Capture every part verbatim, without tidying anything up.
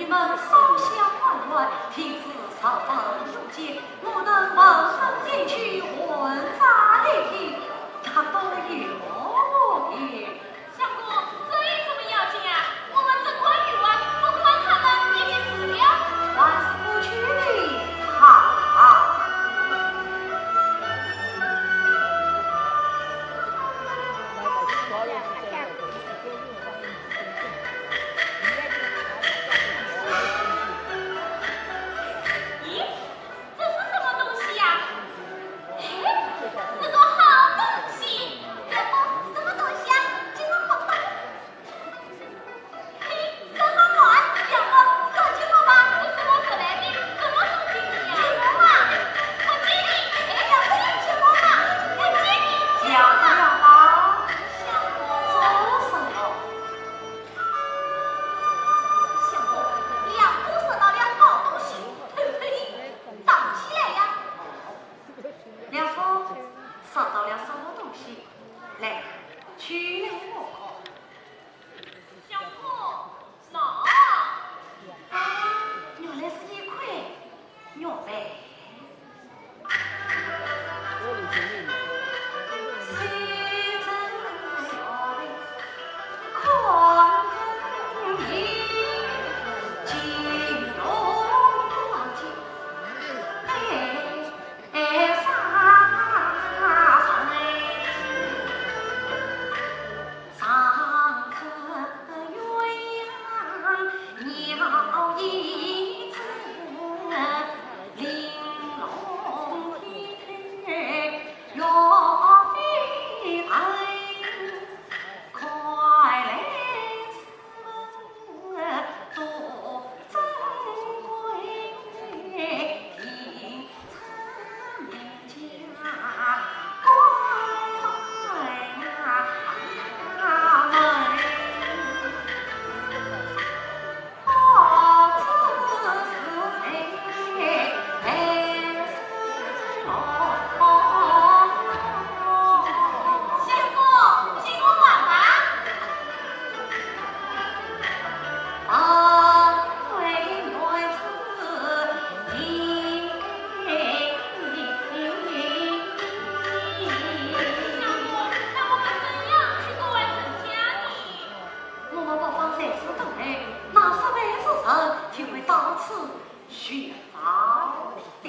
你们烧香还愿，听说十分有缘，我等闻声前去，问茶聆听，那都有缘。相公，这有什么要紧啊？我们只管游玩，不管他们也就是了。还是不去的好。咦，这是什么东西呀？嘿，是个好东西。这什么东西啊？竟然好看。嘿，真好玩。小光，送给我吧。这是我送来的，怎么送给你呀？给我嘛。我给你。哎呀，不要给我嘛。要给你。要不要吧？小光。做什么？ 相公，梁姑说到了好东西，偷偷地藏起来呀。梁姑说到了什么东西？来，取来我看。相公，喏。啊，原来是一块 玉佩。我们不妨在此等候，那失迷之人定会到此寻找的。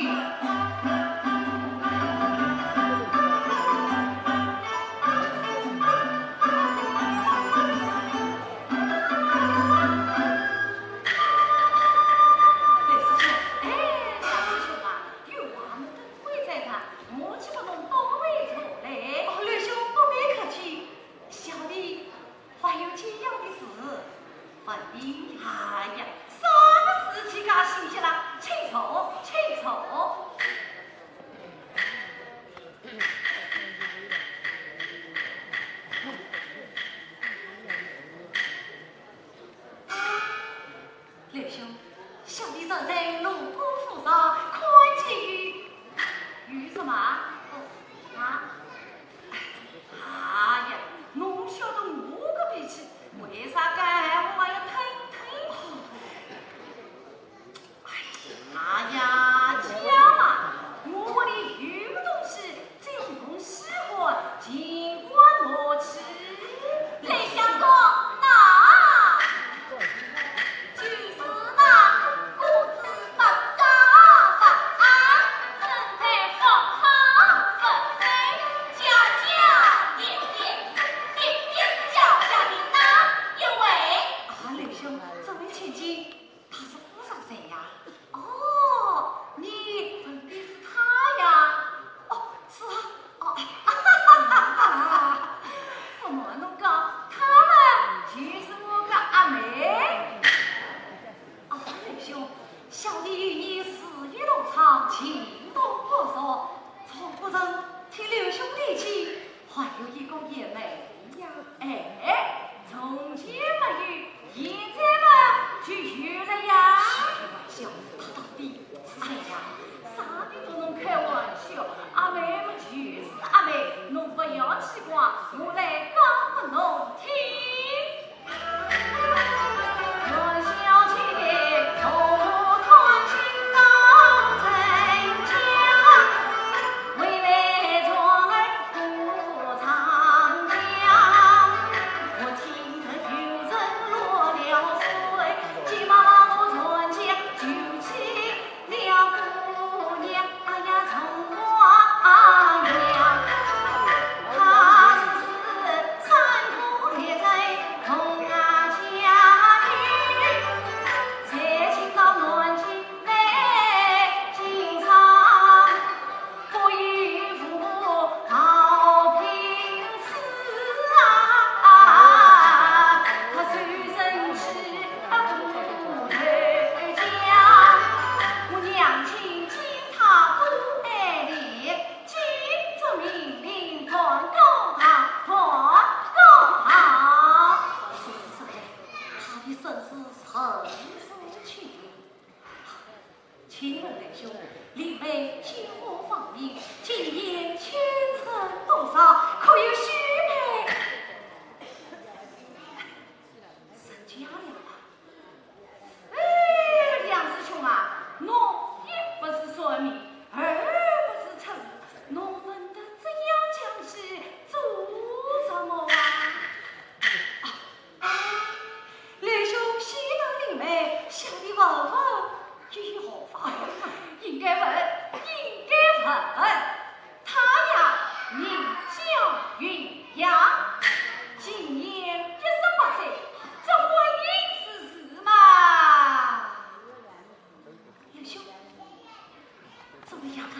哎，梁师兄啊，有话么等会再谈，我去把侬保卫出来。哦，刘兄，不必客气，小弟还有简要的事。问你，哎呀，啥个事体介心急啦？请坐，请坐。 刘兄，小弟昨日路过府上，看见有，有什么？哦，啊？哎呀，侬晓得我个脾气，为啥个我还要吞吞吐吐？ 哎呀，讲嘛，我屋里有个东西，只要侬喜欢，尽管拿去。雷相公，喏，就是那个子发大发啊，身材好好，不生家教，点点滴滴教下的那一位。啊，刘兄，这位千金 她是府上谁呀？哦，你问的是她呀？哦，是啊，哦，不瞒侬讲，她嘛，就是我个阿妹。啊，刘兄，小弟与你事业同窗，情同手足，从不曾替刘兄提起。 还有一个也没呀。哎，从前没有，现在嘛就有了呀。开玩笑，她到底是谁呀？啥个都能开玩笑，阿妹嘛就是阿妹，侬不要奇怪，我来讲给侬听。 说是说来，她的身世甚是清。请问刘兄，林妹见过芳名，今年青春多少？可有许配？成家了啊。 哎，梁师兄啊，侬一不是算命，二不是测字，侬问得这样详细做什么啊？啊，刘兄喜得林妹，小弟问问又有何妨？应该问，应该问问。 她呀，名叫云霞，今年一十八岁，这婚姻之事嘛。刘兄，怎么样啊？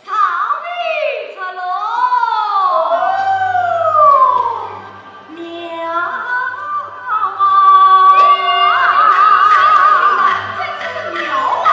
上位着喽。 妙啊！真是妙啊！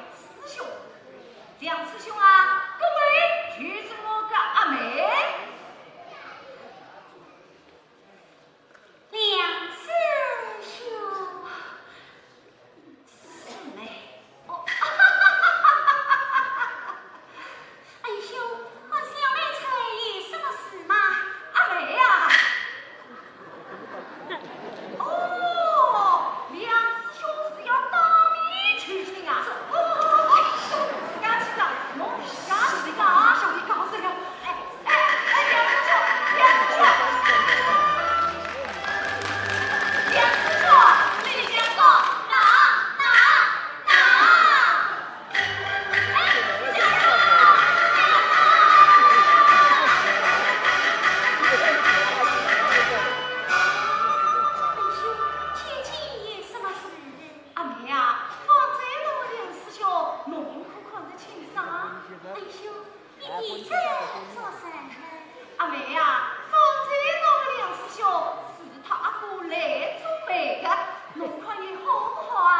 师兄，梁师兄啊，搿位就是我个阿妹。梁师兄，师妹。哦，哎呦，我小妹子有什么事吗？阿妹呀， 哦，梁师兄是要当面求情啊？哦，哎呦，自家去讲，侬自家去讲啊。小弟告辞了。哎，哎，哎，梁师兄，梁师兄，梁师兄，你讲讲，哪，哪，哪？ 哎呦，究竟有什么事？阿妹啊，方才那位梁师兄，侬可看得清爽？哎呦，你提这做甚？阿妹啊，方才那位梁师兄是他阿哥来做媒的，侬看伊好不好啊？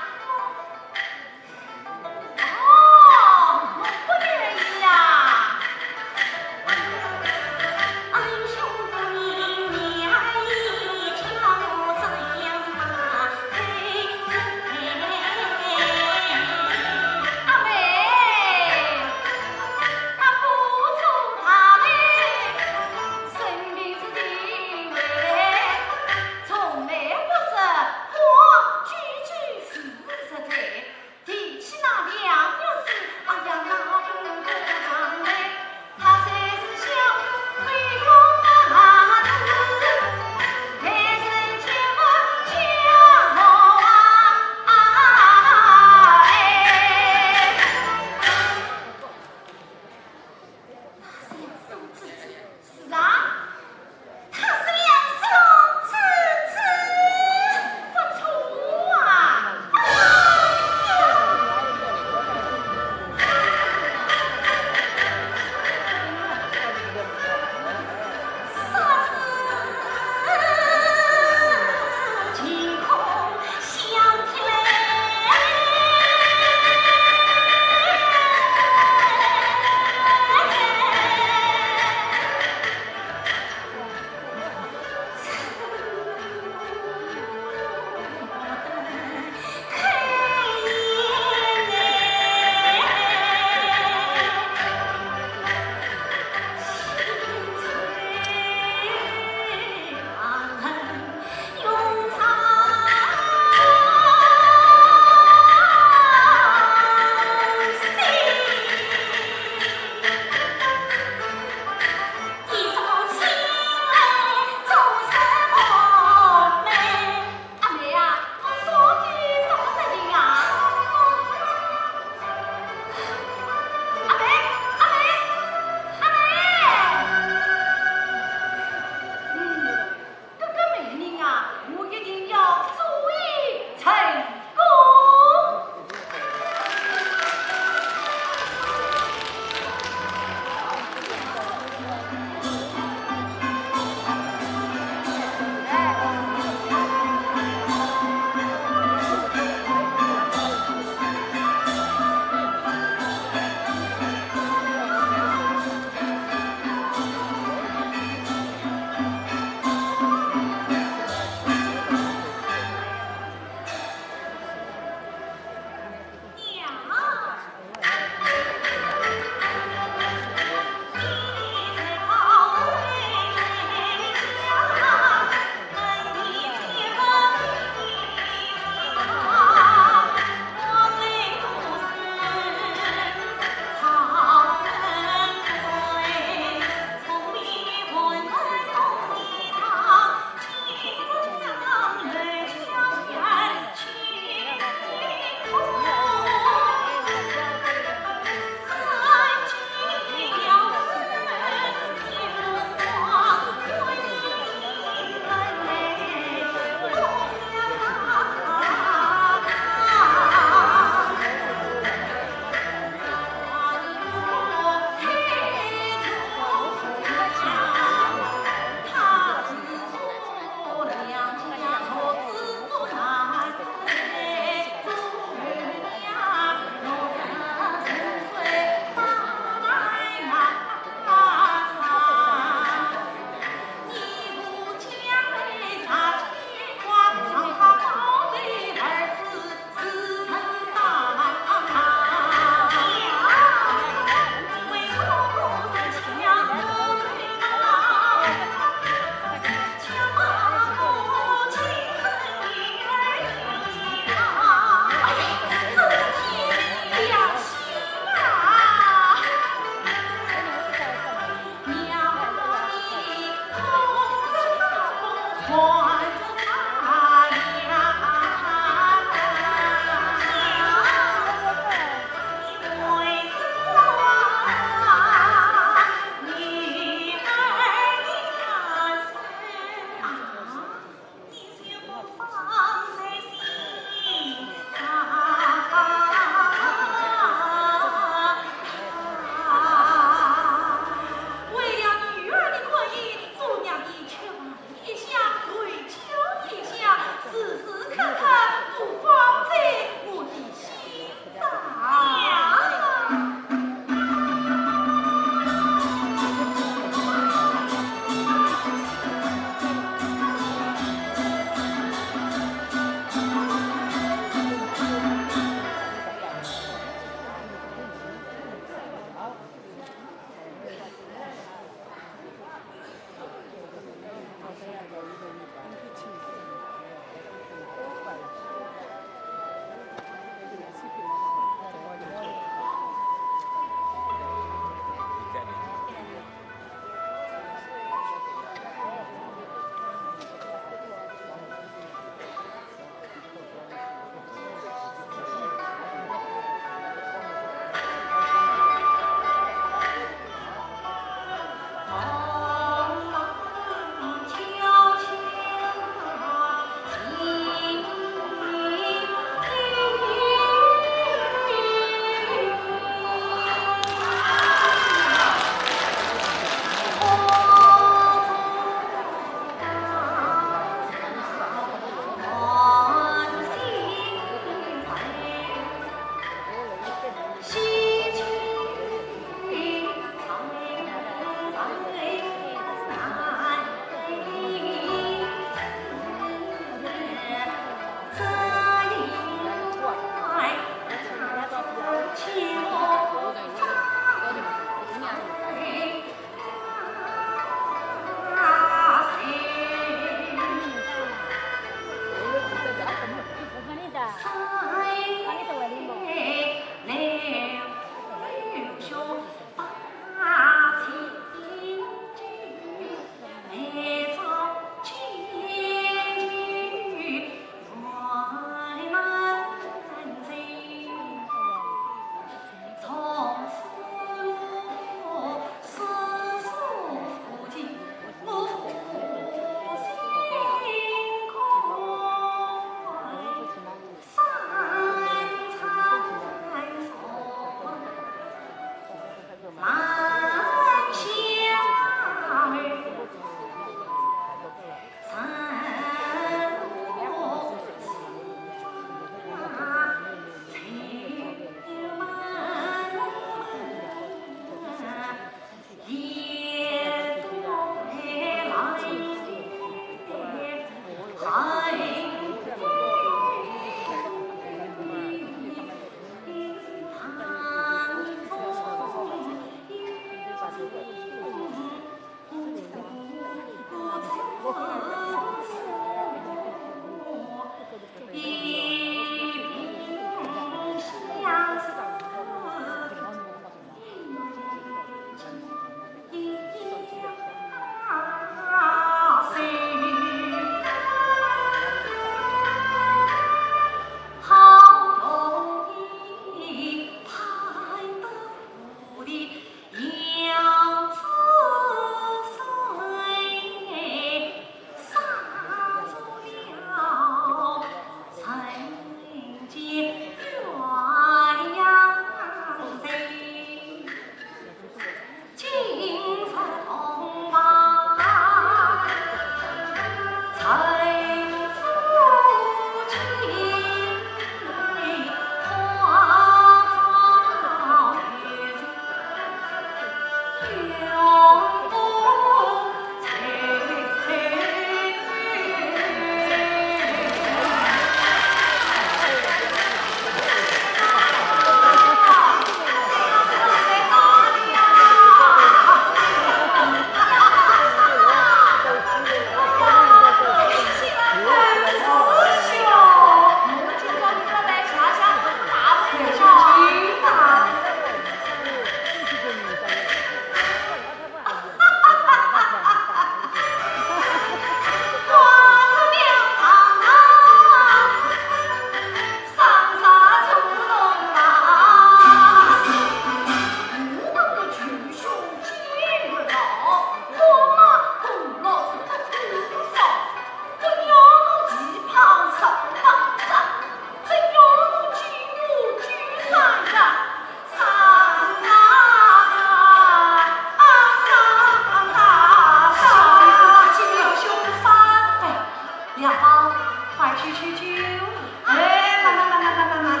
哎，慢慢慢慢慢慢慢，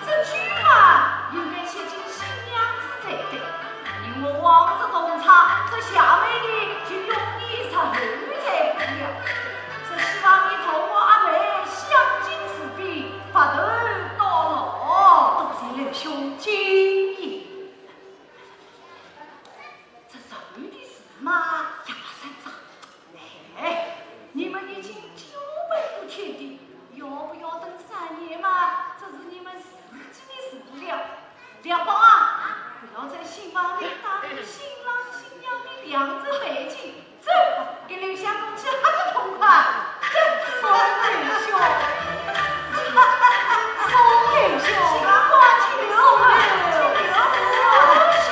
这句嘛，应该写进新娘子才对，因为王子同唱，这下面的就用你这后才不了。这希望你同我阿妹相敬如宾，白头到老。多谢刘兄金言。 这十二的事嘛，也发生了。哎，你们已经交陪不天地，要不要等三年嘛？这是你们自己的事了。梁宝啊，不要在新房里耽误新郎新娘的良辰美景。 走，给刘相公去喝个痛快。走，送刘兄，送刘兄，新郎官去刘刘兄。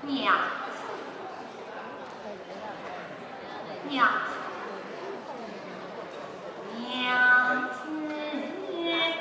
娘子，娘子，娘子。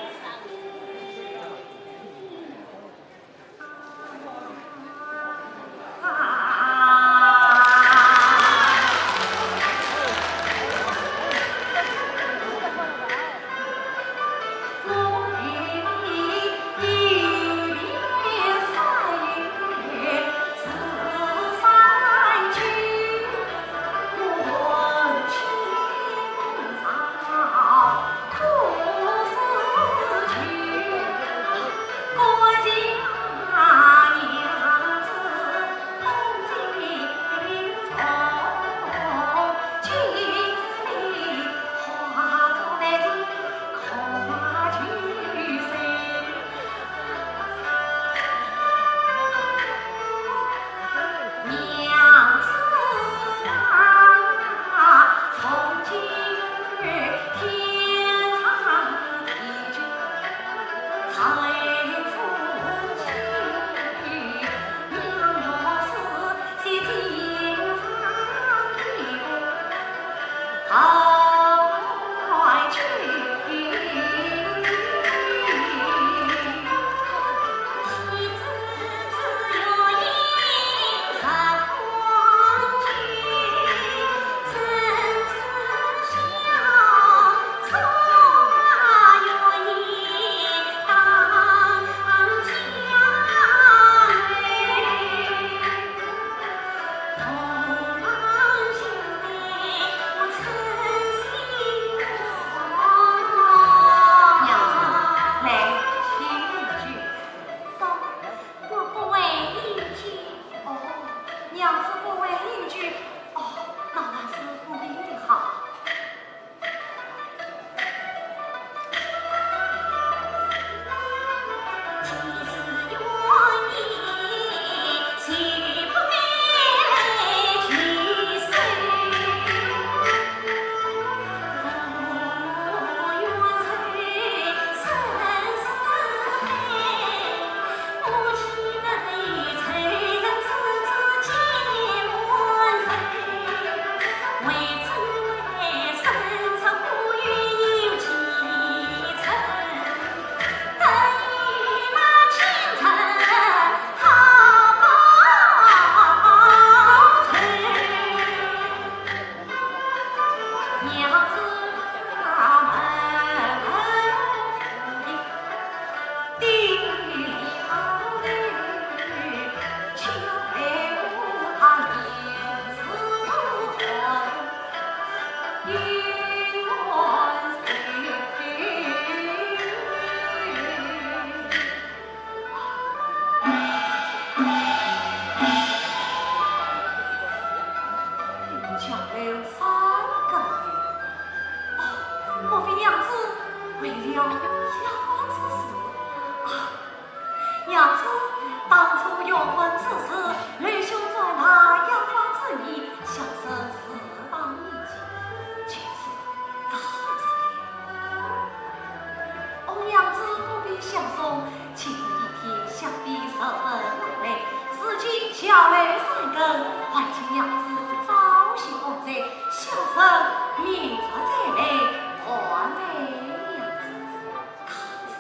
小楼三更，还请娘子早些安睡，小生明日再来还陪娘子。告辞。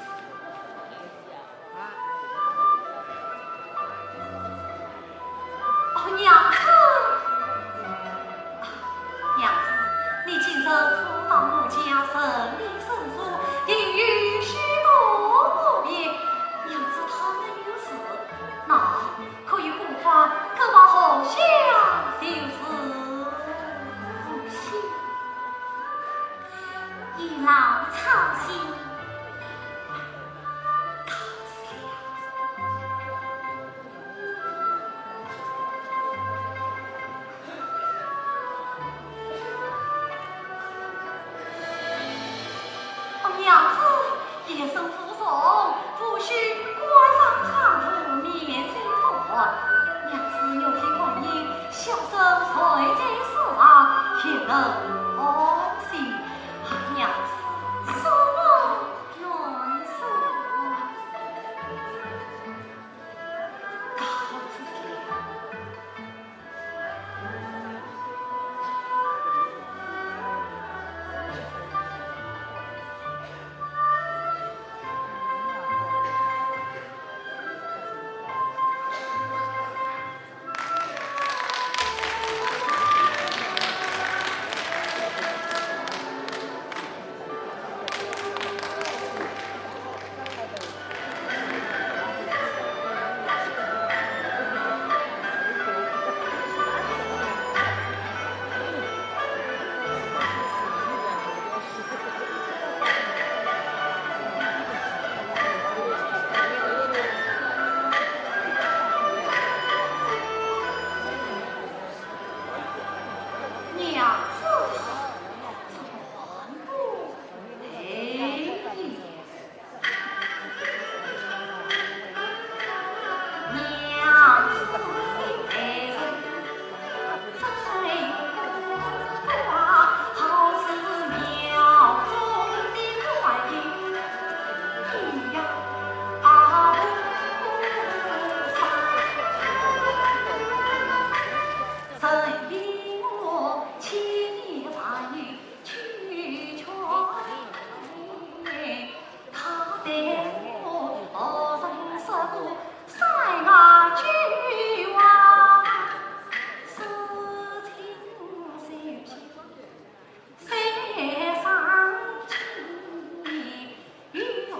哦，娘子。 娘子，你今日初到我家，顺礼生疏，定有许多不便。娘子倘若有事，那可以呼唤各房荷香就是。不行，有劳操心。告辞了。 哦，娘子，夜深无人，不须关上窗户，免受风寒。娘子玉体观音，小生睡在书房，也能安心。啊，娘子，恕我软弱。告辞了。 娘子，这个皇姑，哎。 他对我何曾说过三言两句话，事情是有些谁伤心，与我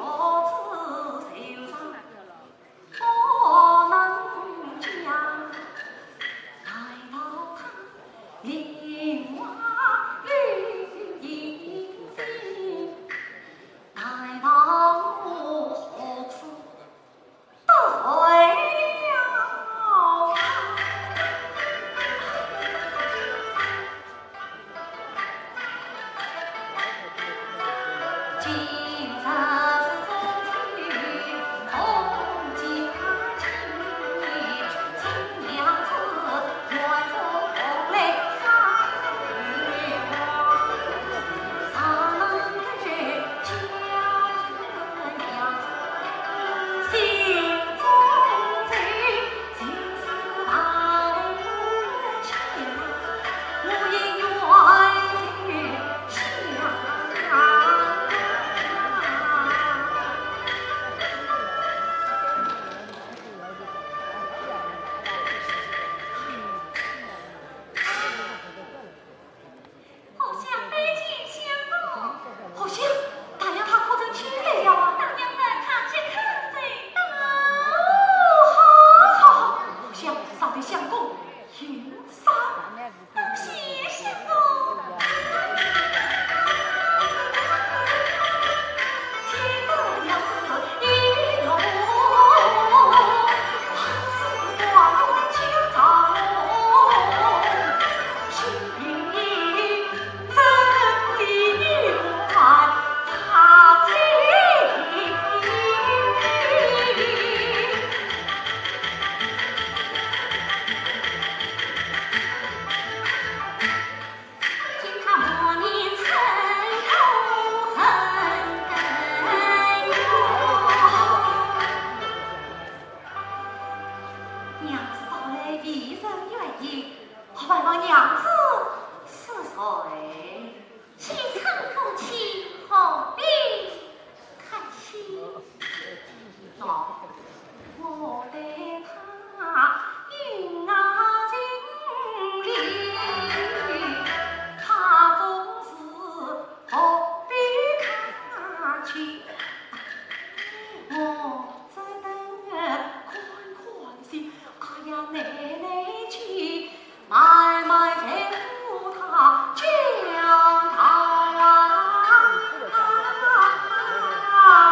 我对他用啊情理，他总是不必客气。我只等看看戏，哎呀，奶奶去 慢慢在乎他讲道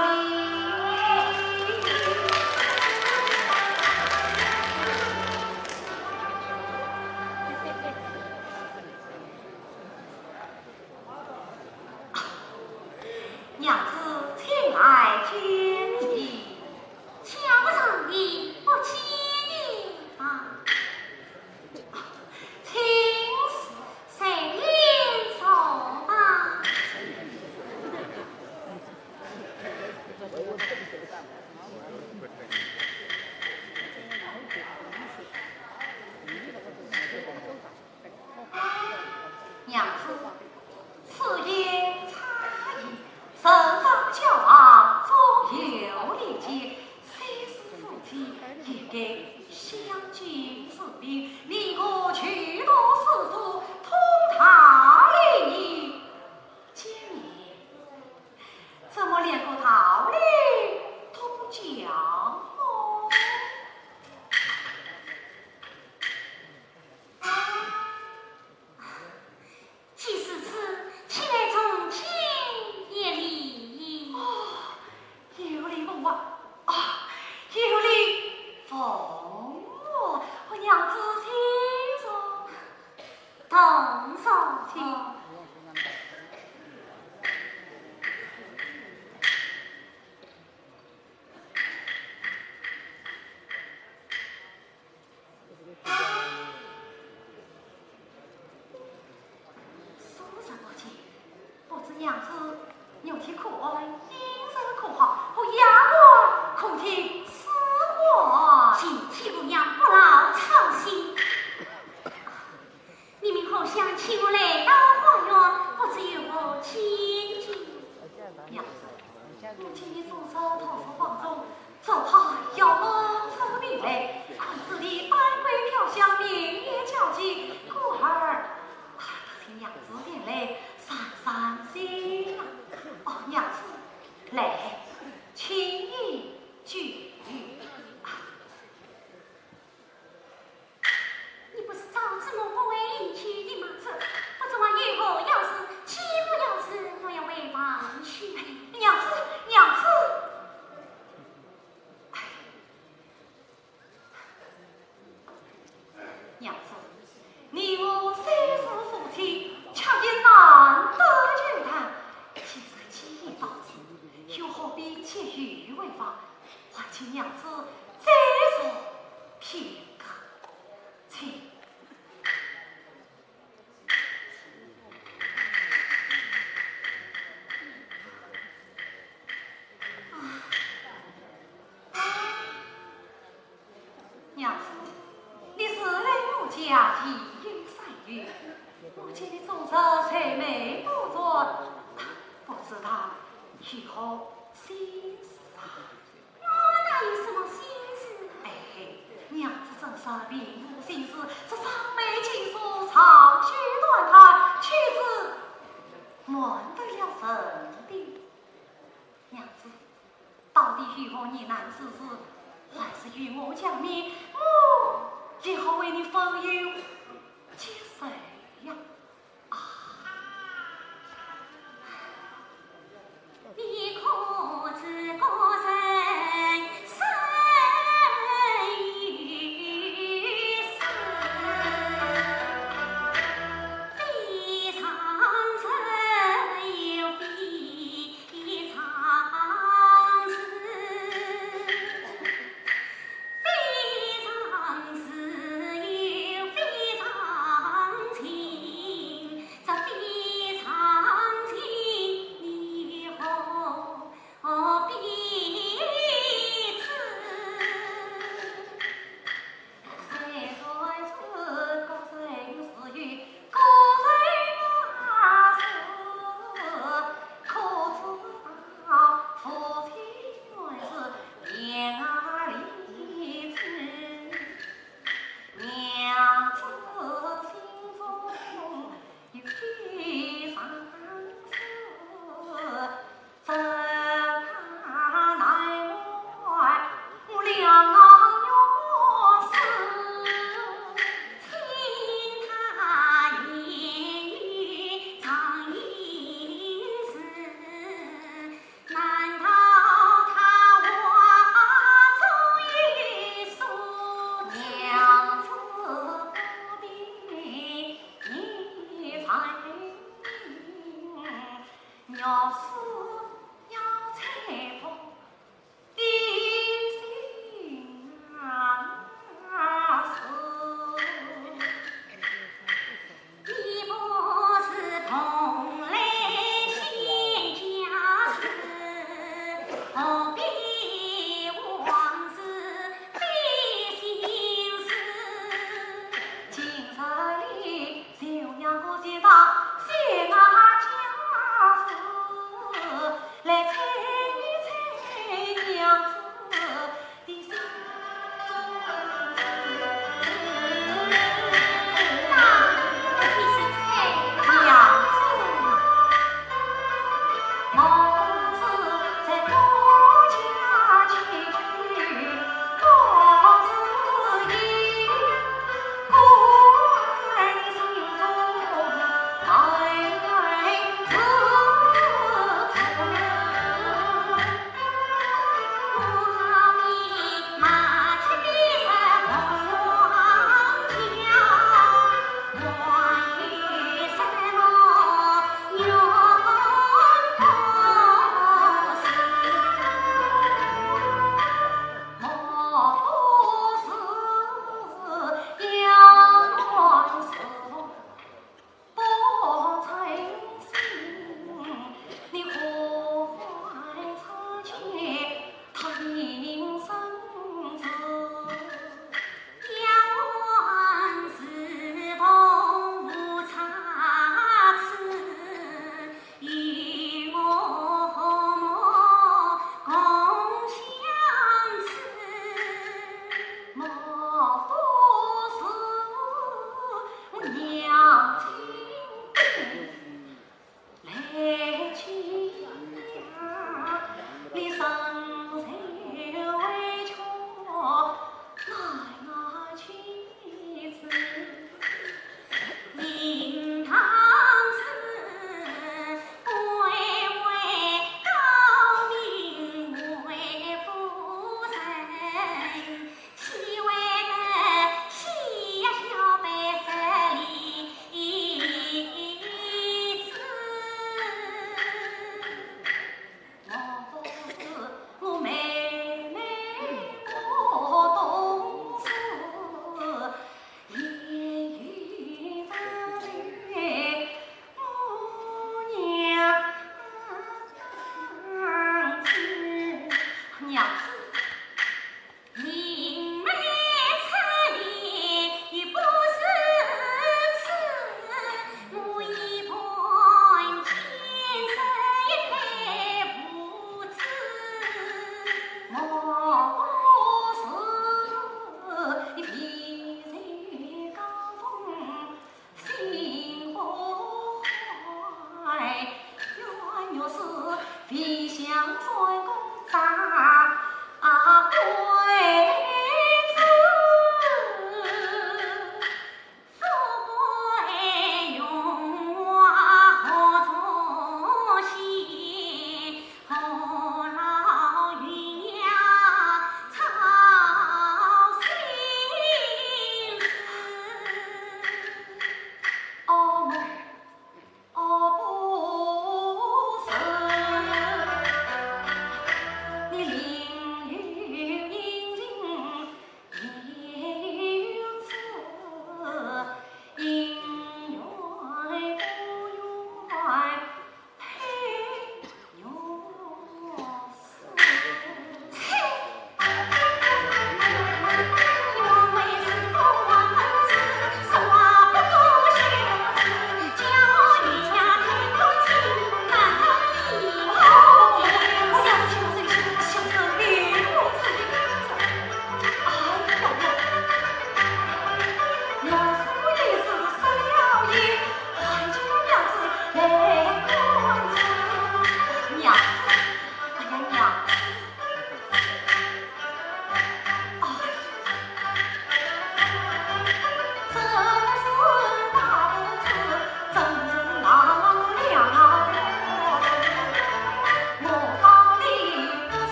理。娘子，请来见礼。 想不上你不见吧？请随便坐吧。娘子，此言差矣，人在交往总有礼节，虽是夫妻，也该相敬如宾，你我俱读诗书，通达礼仪，见面怎么连个道理都不讲哦？ 既是此，岂来从轻也礼矣。哦，有礼奉还啊，有礼奉还，娘子请坐。同坐。请。 素日不见，不知娘子肉体可安，音色可好？和丫鬟可听使唤？贤妻姑娘不劳操心。你们何相请我来到花园，不知有何请求？娘子， 我见你总是独坐房中，只怕要闷出病来。看这里丹桂飘香，明月皎洁，故而，啊，特请娘子前来散散心啊。哦，娘子，来，请你坐。啊， 你不是早知我不会饮酒的吗？这不知还有何要事，既不要事，我要回房去。娘子，娘子！哎，娘子，你我虽是夫妻，却也难得有谈。既然既已到此，又何必急于回房？还请娘子再坐片刻。 请。娘子，你是来我家已有三月，我见你总是愁眉不展，不知道有何心事啊？ 我哪有什么心事？哎，娘子真是并无心事，这张眉紧锁，长吁短叹，却是瞒得了人的。娘子，到底有何疑难之事，还是与我讲明，我如何为你分忧解愁呀？ 啊！你可知古人生于死，非常人有非常事。 非常事有非常情，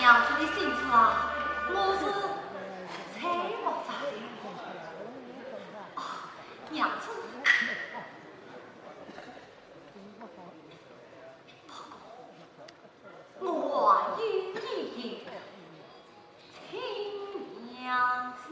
娘子的心事啊，我是猜不着的。啊，娘子，我还有一言，请娘子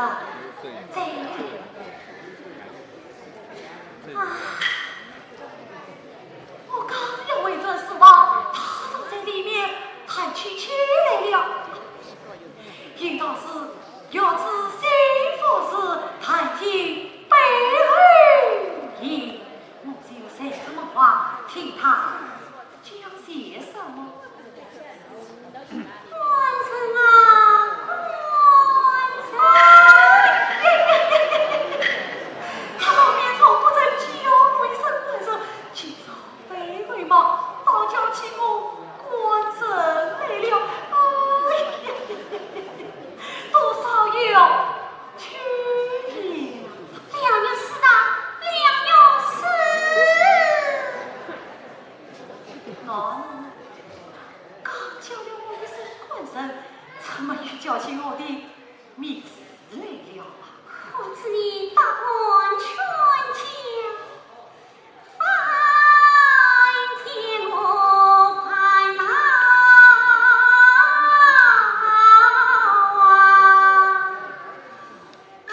啊，这一点。啊，我刚要回转书房，他倒在里面弹起琴来了。应当是欲知先夫事，弹听背后音。我就在这么话，听他 讲些什么？官人啊，官人！他当面从不曾叫我一声官人，今朝背后嘛，倒叫起我官人来了。哎呀，多少有趣呀！梁玉书啊，梁玉书！ 喏，刚叫了我一声官人，怎么又叫起我的名字来了啊？可知你百般劝解，翻天我翻倒啊！ 这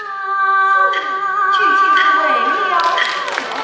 究竟是为了什么？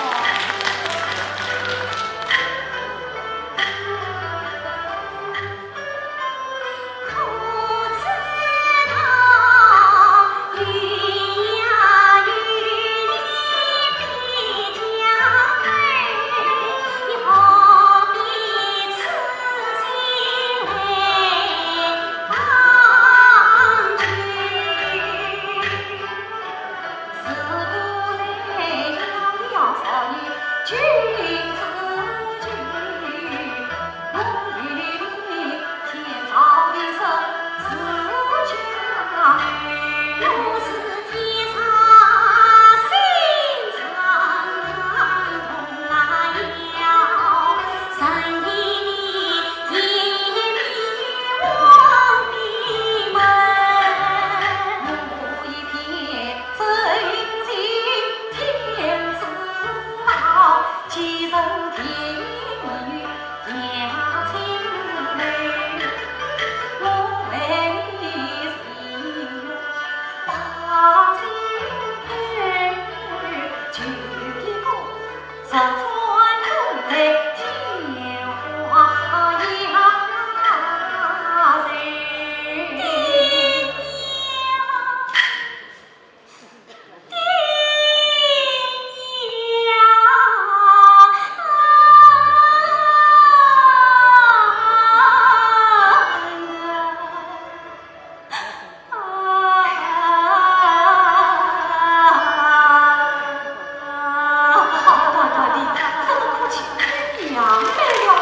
好端端的，怎么哭起娘来了啊？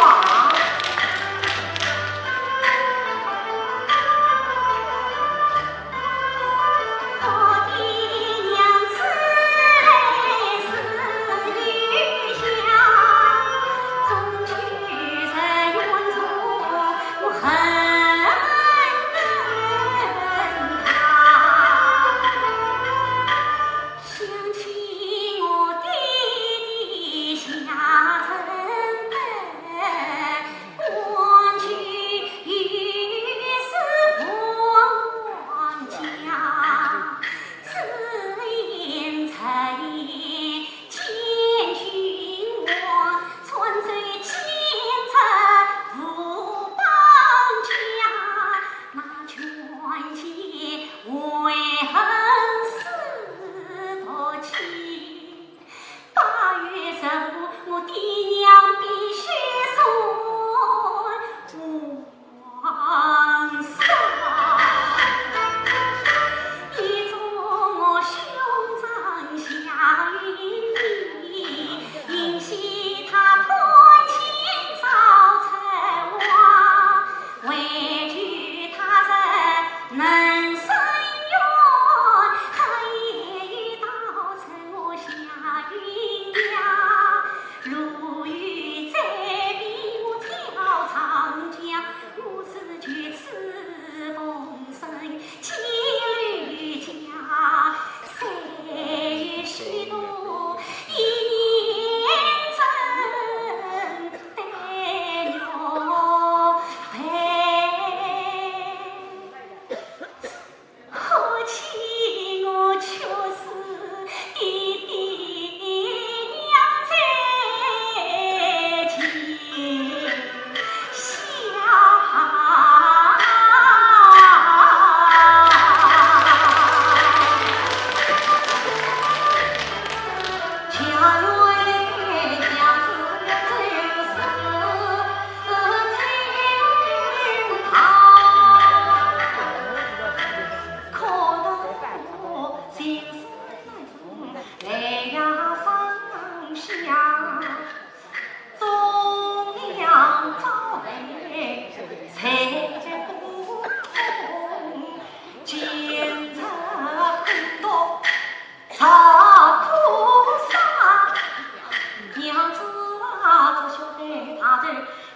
大人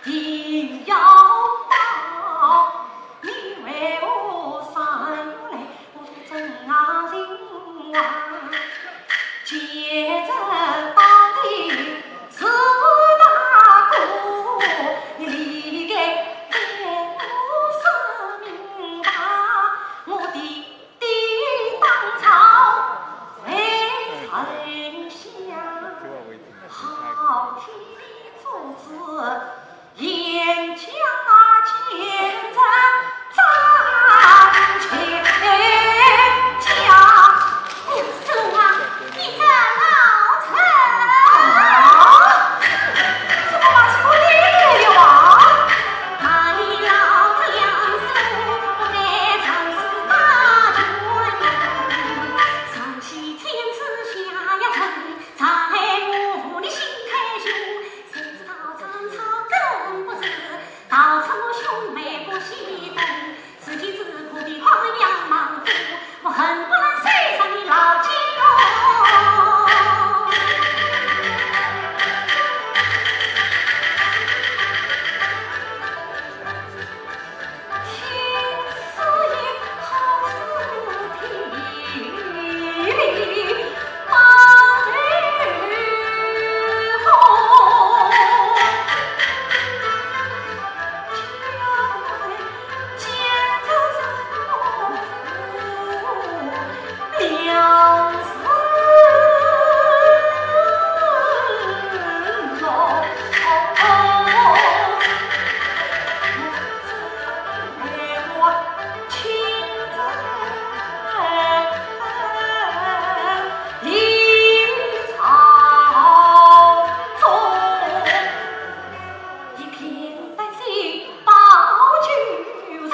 定要报，你为何上来不正啊情啊？今日到底是哪个？你理该对我说明白，我的 爹当朝为丞相，好天的做主，沿江啊，见着张全家。哎呀，叔啊，你这老臣。啊，怎么把这个爹爹也忘？ 一片丹心把酒重，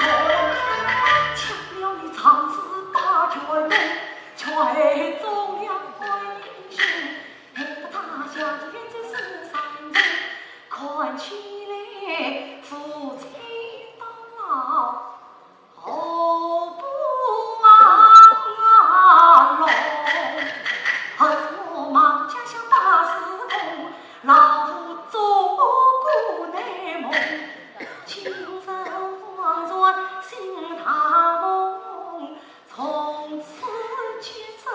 吃了你长子把酒浓，却中了官人心，害得他下地这世上人，看起来夫妻到老。 何不啊，老，何不忙家乡把事工，老夫做个美梦，今日恍然醒大梦，从此结罪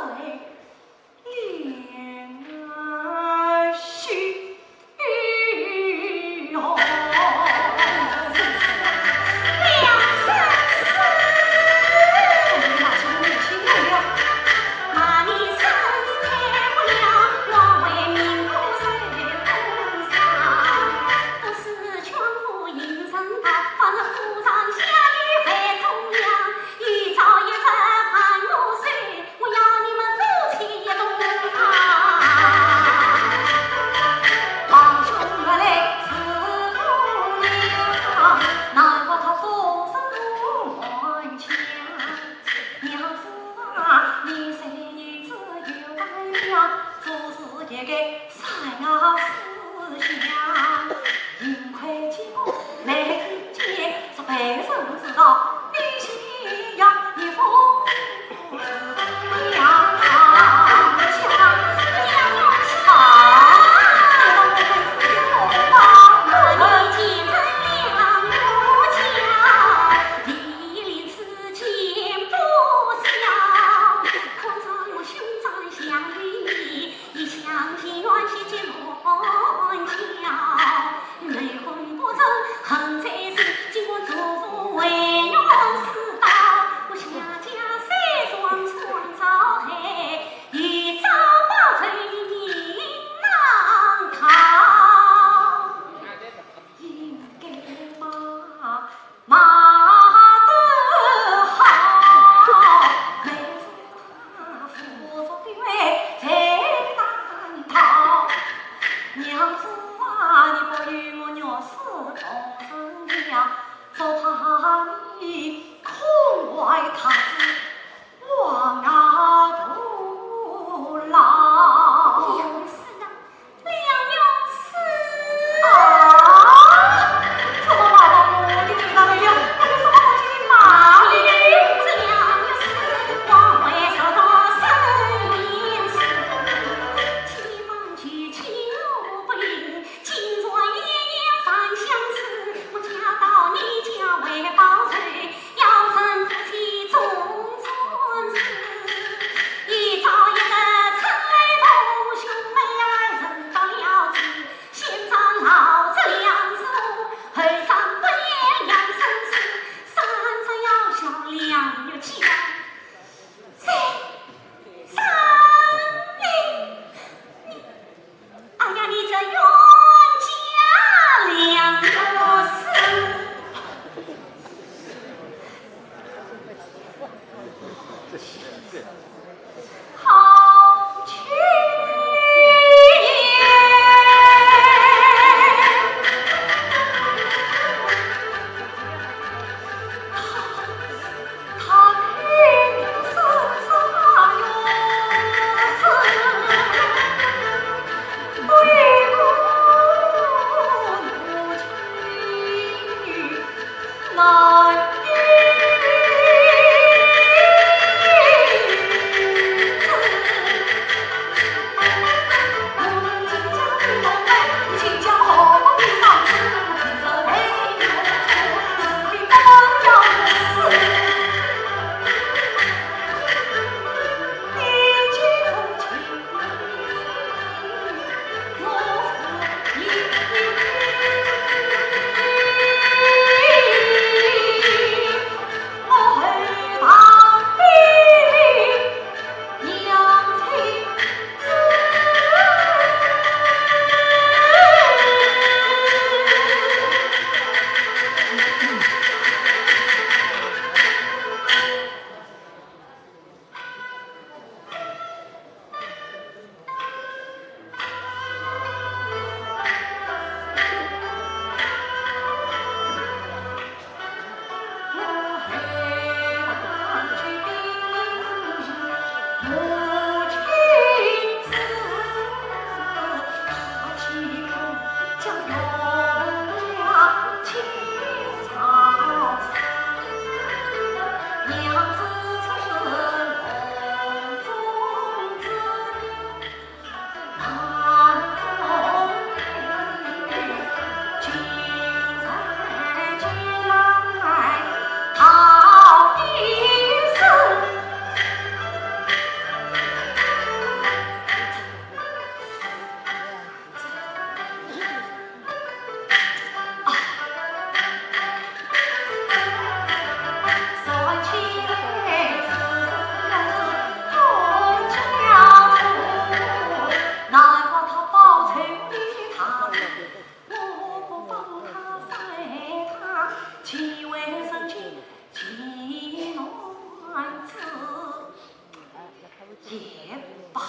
也罢，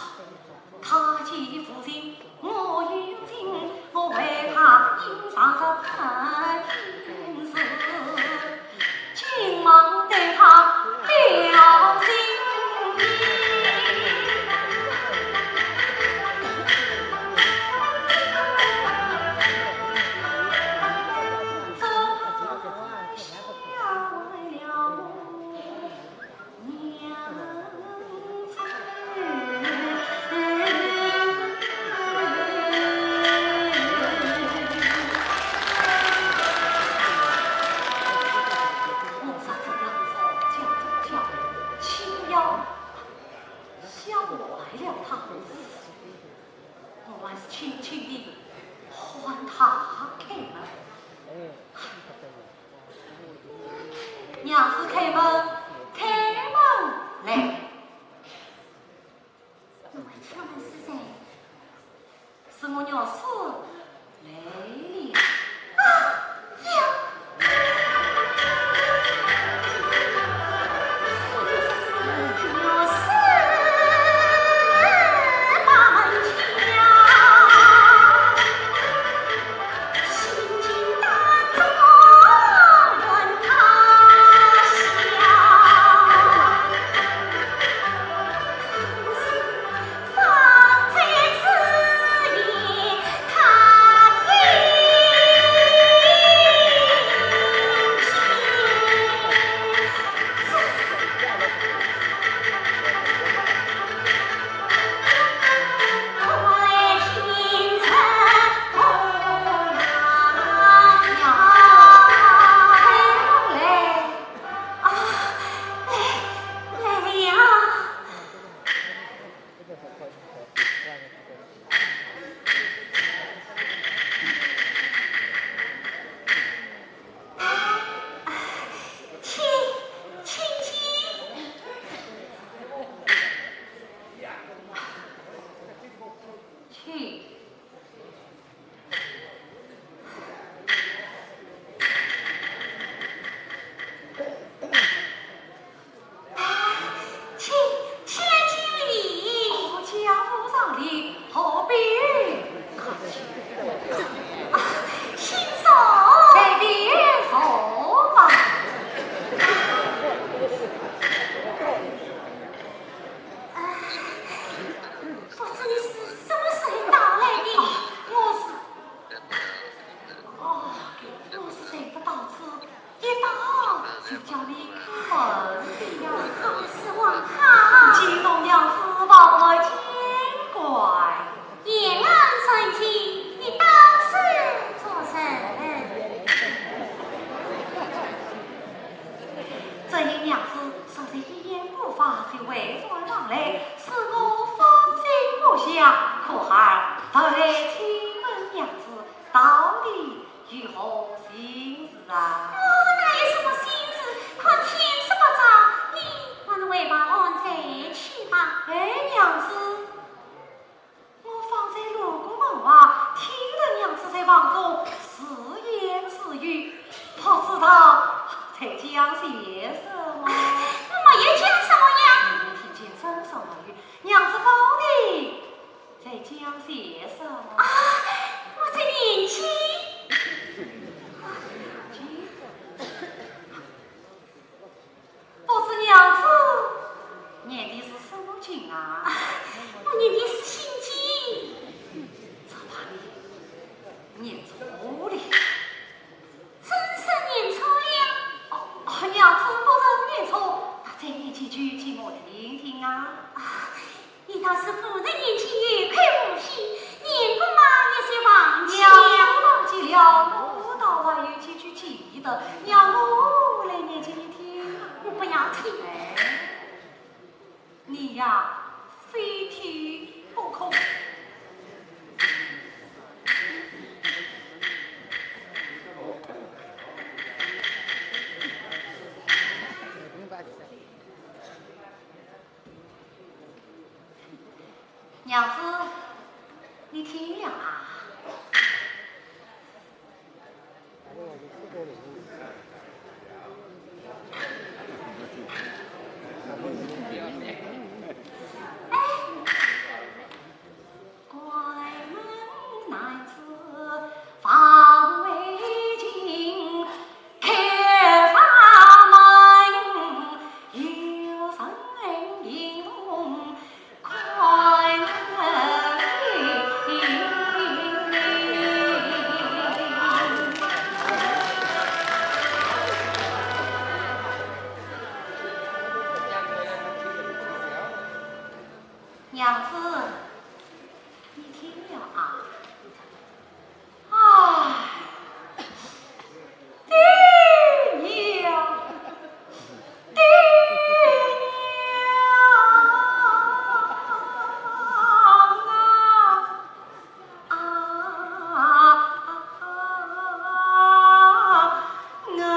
他既负情，我有情，我为他吟上这半首，今望对他表心意。我还是轻轻地唤他开门。 娘子开门，开门来。我家门是谁？是我娘子来了。啊呀！有何心事啊？哦，哪有什么心事？看天色不早，你还是回房睡去吧。哎，娘子，我方才路过门外，听得娘子在房中自言自语，不知道在讲些什么。我没有讲什么呀。你听见真是没有，娘子到底在讲些什么？啊，我的年纪。不知娘子念的是什么经啊？啊，我念的是心经。只怕你念错了。真是念错了。哦，哦，娘子不曾念错，那再念几句给我听听啊。啊， 你倒是夫人年纪有口无心，念过嘛也是忘记了。娘子忘记了，我倒还有几句记得，让我来念给你听。我不要听。哎，你呀，非听不可。 娘子，你听了啊？哎，关门男子放围巾， 开上门，有人迎风看来。娘子，你听了啊？ 唉，爹娘，爹娘啊，啊，啊。 哎呀，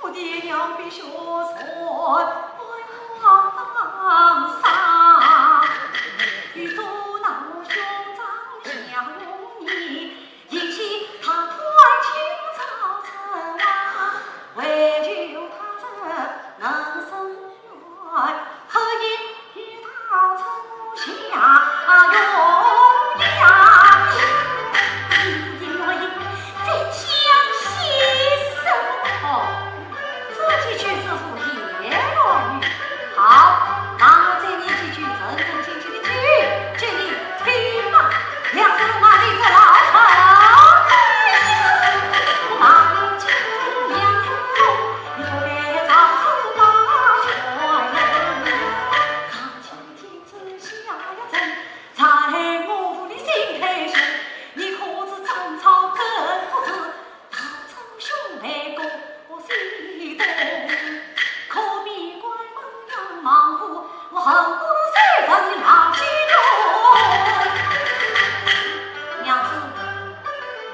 我的娘，别学神，哎呀，啥？欲作那我兄长夏永年，一心他看清朝政啊，为求他人能伸冤，何以 一道春夏永阳。你在讲些什么？哦，这几句是胡言乱语。好，那我再念几句正正经经的句，给你听吧。 娘子，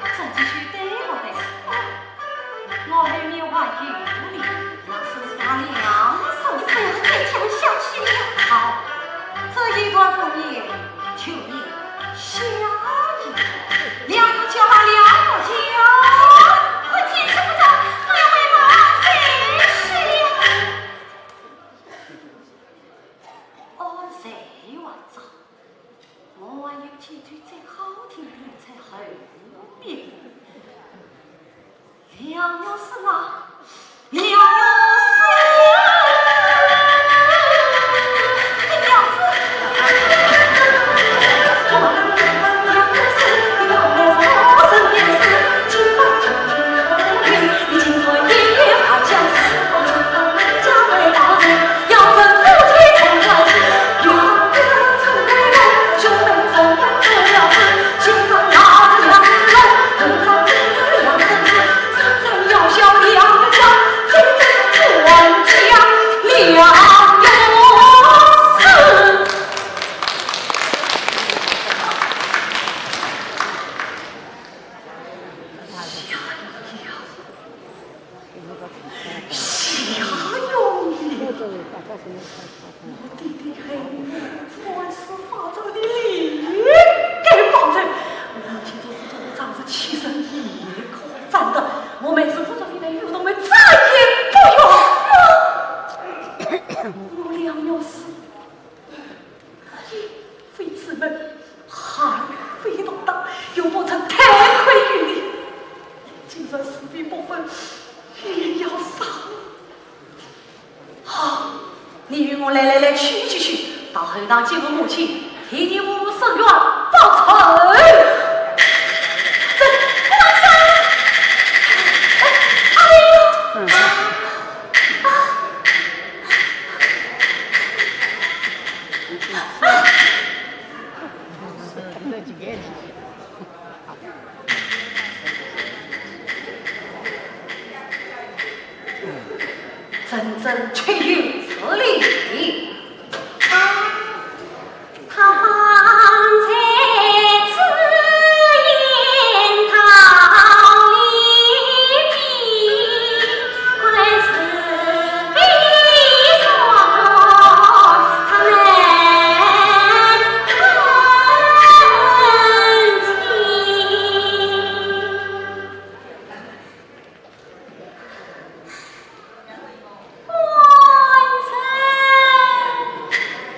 这几句对不对？ 我后面还有理，要是他两声。你不要再讲下去了。好，这一段不念，就念下一段。两人交把两娘娘是啊，娘娘是，娘子。我弟弟害我们做事发作的理该保证。我们今朝不做，我真是七十年可斩的。我们是不做，非但有同门，再也不用了。我两条死，一非此门，二非同道，又不曾太亏于你。今日是非不分，也要杀我。 好，你与我来来来去去去，到后堂见我母亲，替你父母伸冤报仇。这官司，哎，阿妹哟，啊，啊，啊。 真正确有此理。他方才自言道理，关是非说他们看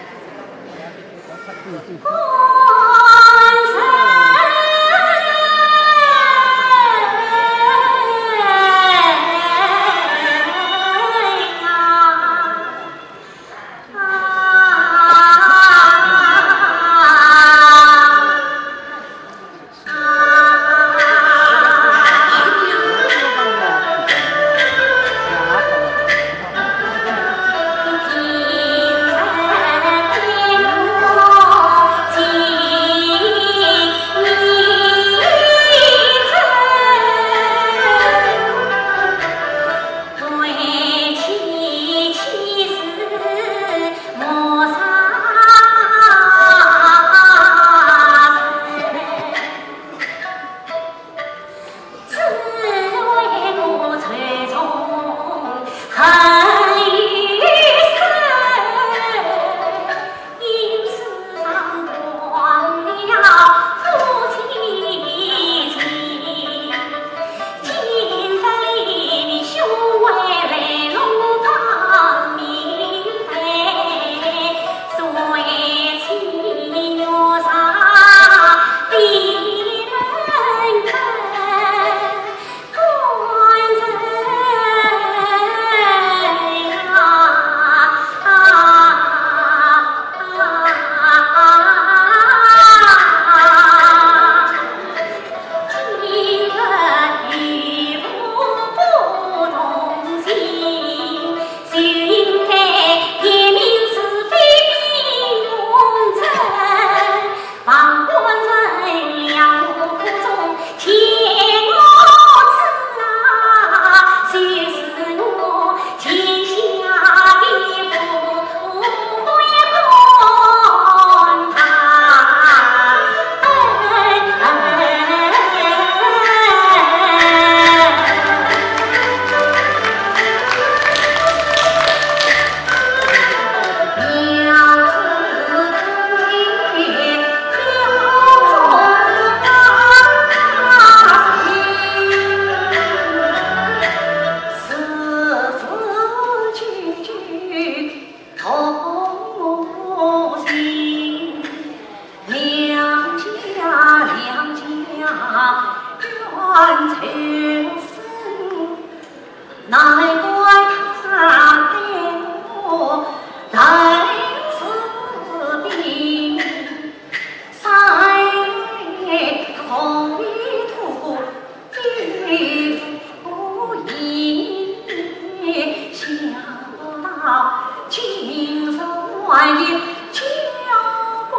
清。难怪他对我来自兵，三月他从未吐过一副言，想不到今日还有交关。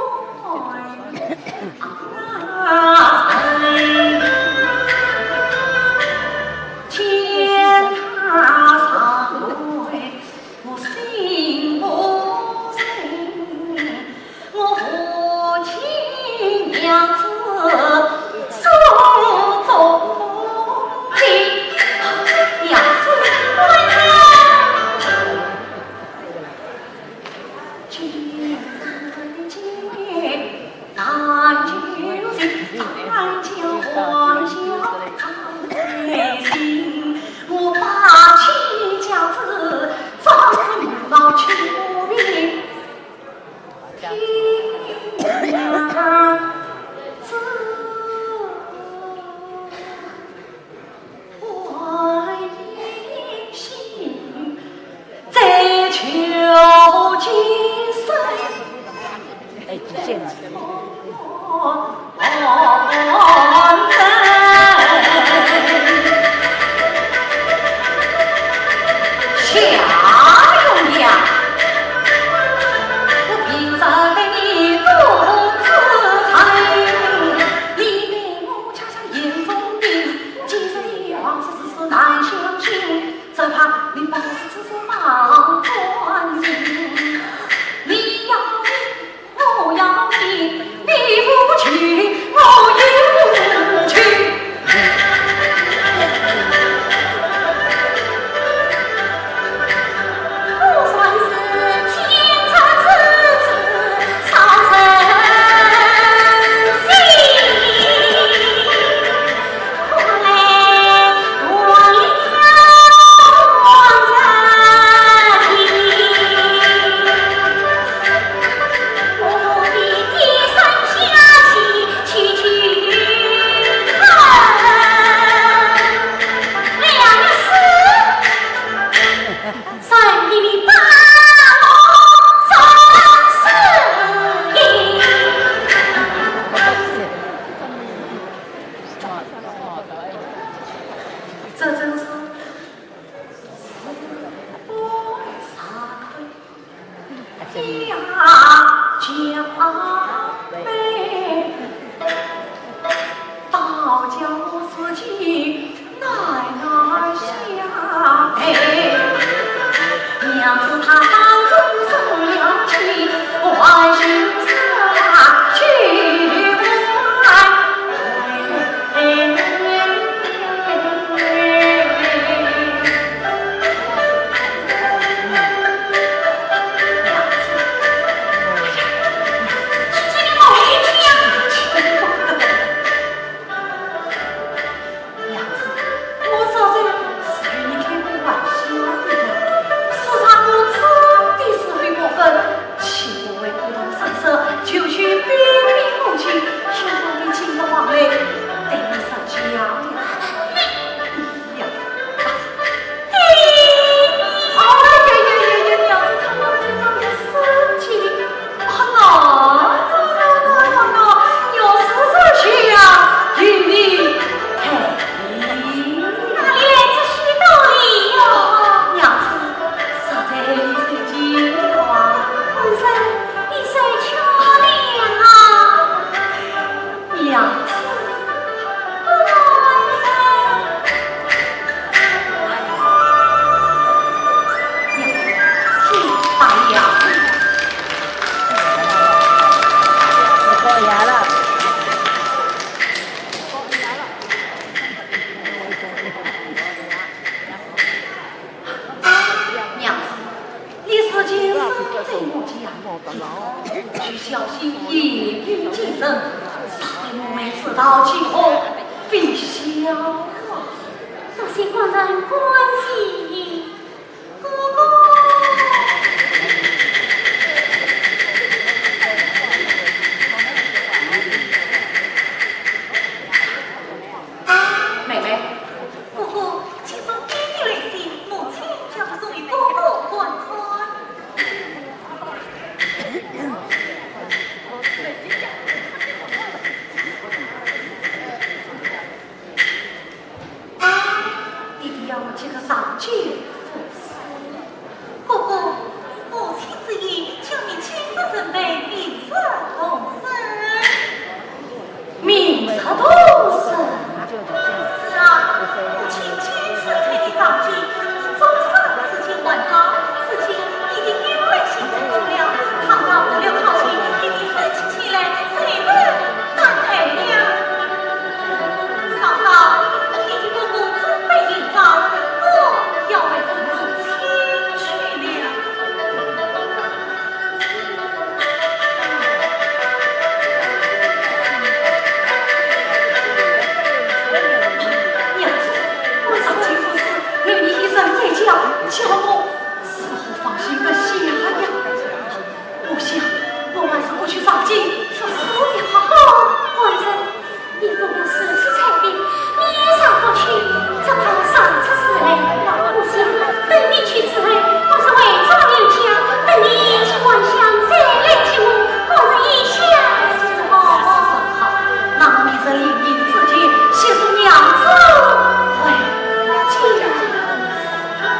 这真是 娘子，我早就是与你开过玩笑的呀，是啥我真的是非过分，岂不为不动声色，就去禀明母亲，请母亲今日往来，对你说家呀。哎呀，哎呀呀呀呀，娘子她哪里这样生气的？ 啊，喏，喏，喏，喏，喏，喏，要是这些呀，与你配。哪里来这些道理呀？娘子，实在你受气了啊。官人，你受气了啊。娘子。 娘子，你如今身在我家，你可要小心言语谨慎，若被我们知道，岂可非笑啊！多谢官人关心。 哥哥。妹妹。哥哥，请坐，爹爹来信，我要这个上京赴试。哥哥，母亲之言，请你亲自准备，明日动身。明日动身？是啊，母亲千次催你上京，你总是事情万桩，如今你的忧虑心情重了，倘若误了考期，你的生气起来，谁能 担待呀。嫂嫂，你替哥哥准备行装，我要回父母亲去了。娘子，我上京赴试，留你一人在家，叫我如何放心得下呀？ 我想，我还是过去上京赴试的好。哦，官人，你父母如此催病，你若不去，只怕上出事来。我想，等你去之后，我是回转娘家，等你去还乡再来接我，官人意下如何？如此甚好，那么明日临行之前，先送娘子回京。我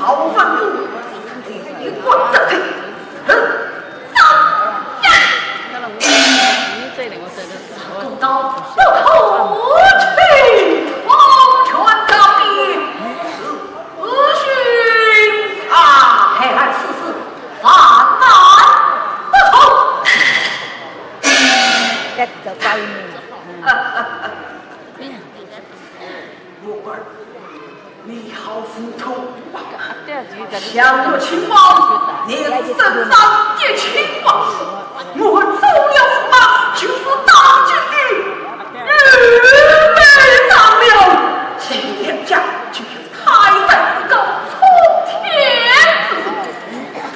好汉子，你滚出去！哼，走呀！刀不可取，黄泉高地，死刑啊！哎，哎，此事万万不可。 木儿，你好糊涂啊！想要亲王，你是身上一亲王。我儿做了驸马，就是当今的御史上了。请天降，请天 泰山之高，冲天之势，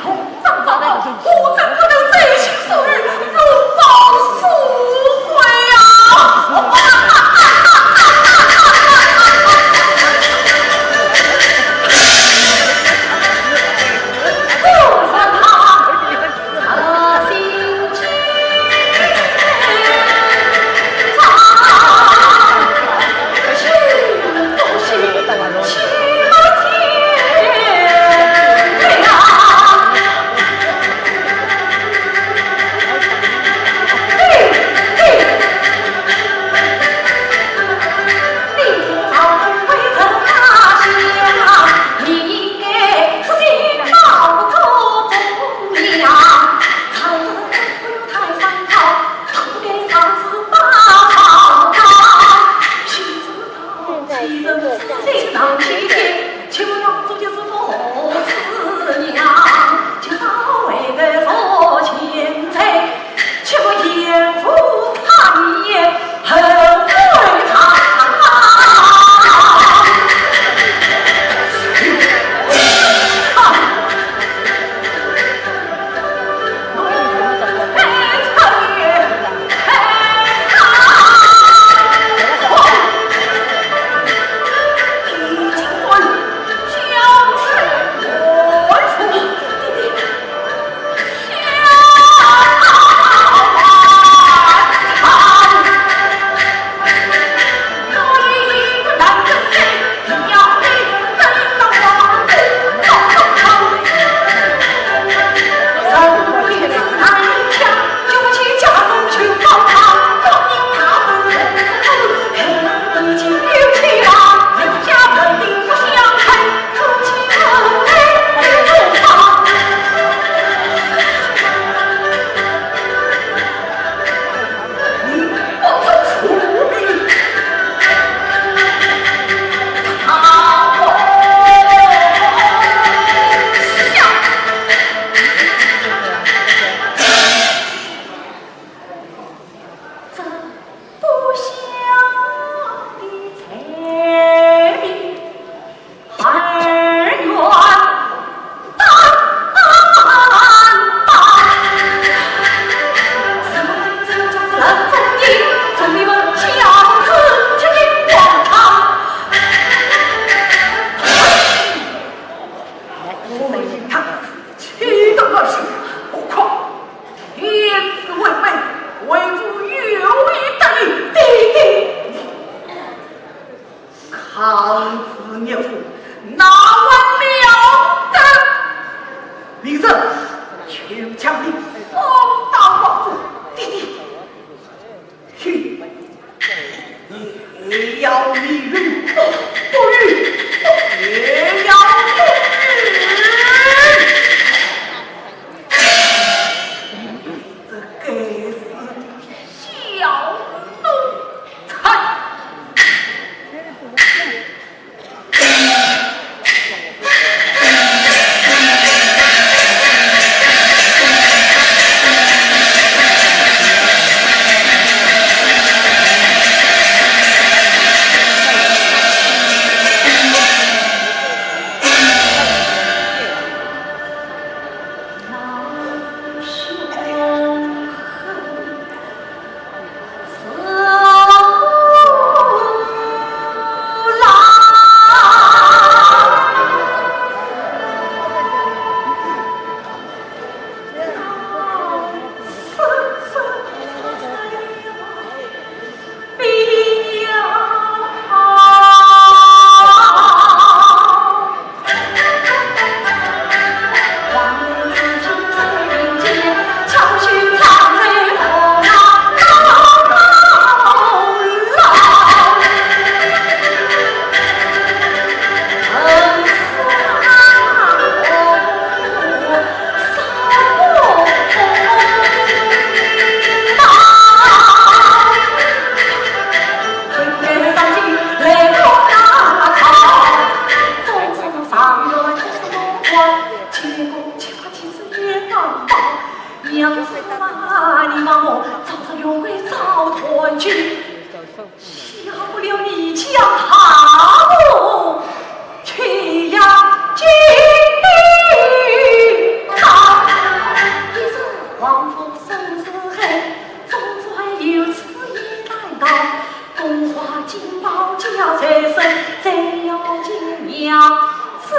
同张赵赵，我怎不能随心所欲，入宝富贵啊？永远找团聚，下不了你家堂，天涯尽地长。一日黄昏生死恨，总算有此一难逃。 宫花金宝家财色，怎样见娘子？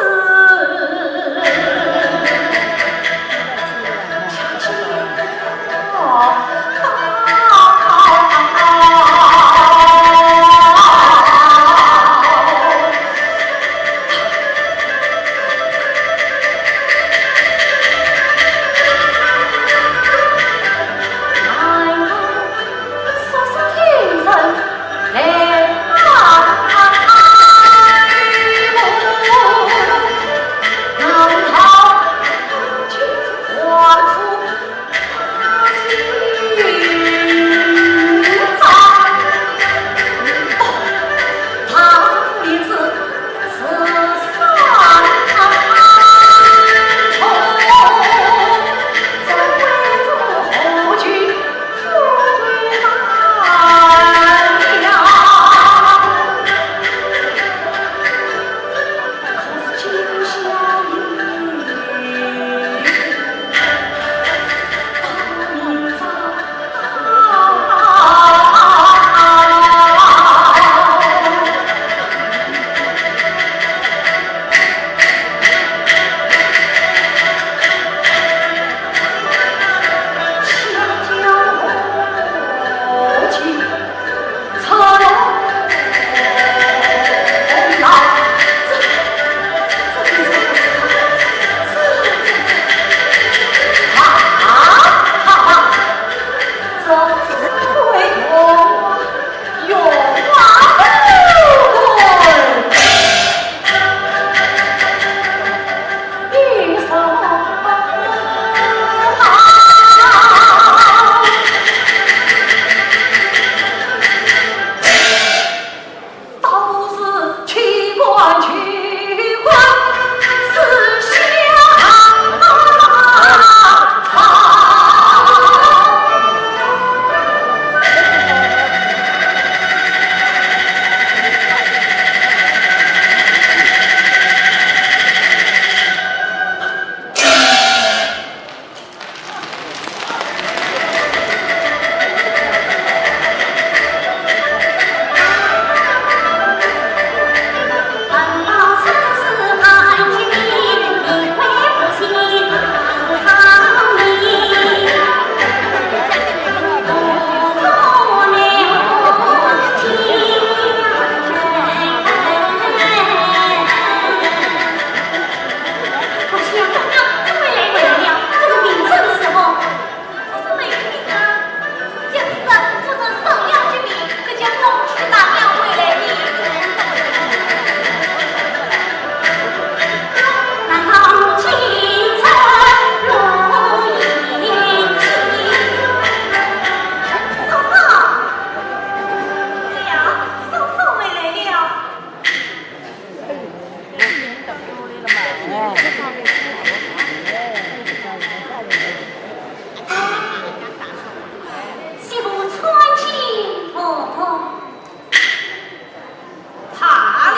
怕了，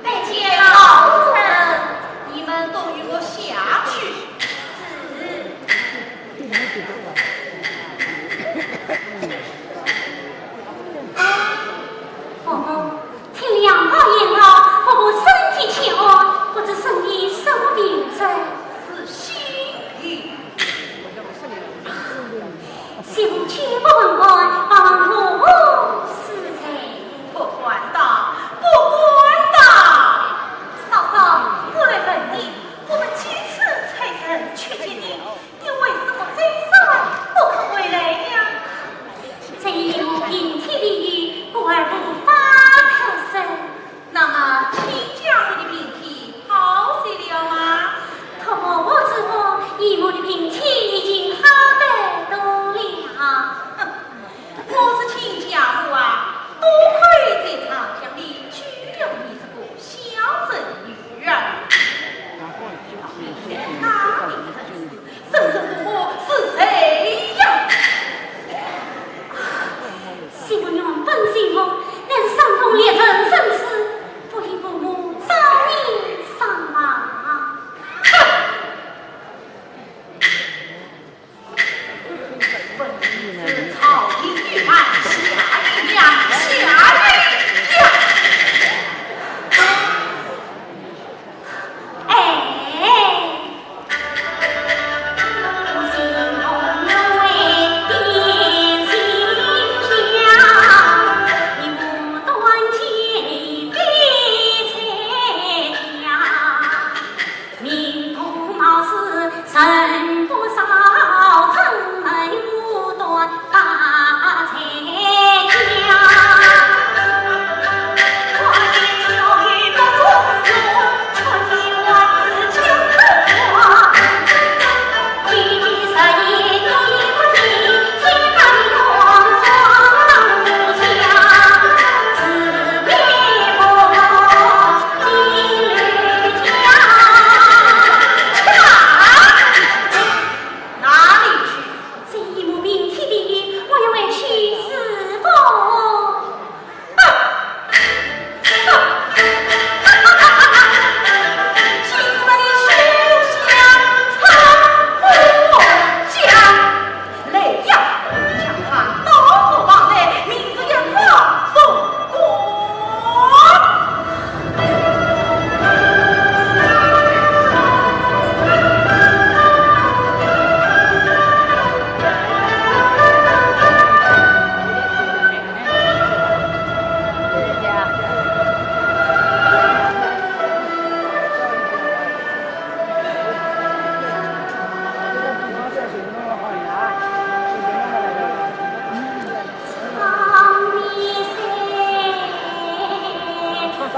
带见老夫人，你们都与我下去。是。哦，听梁老爷道，婆婆身体欠安，不知身体生病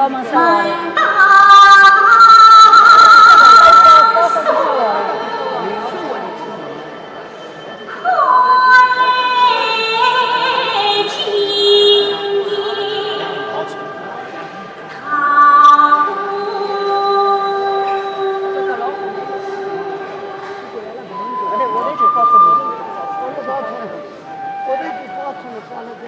我的就发出来，我的就发出来，发了这个。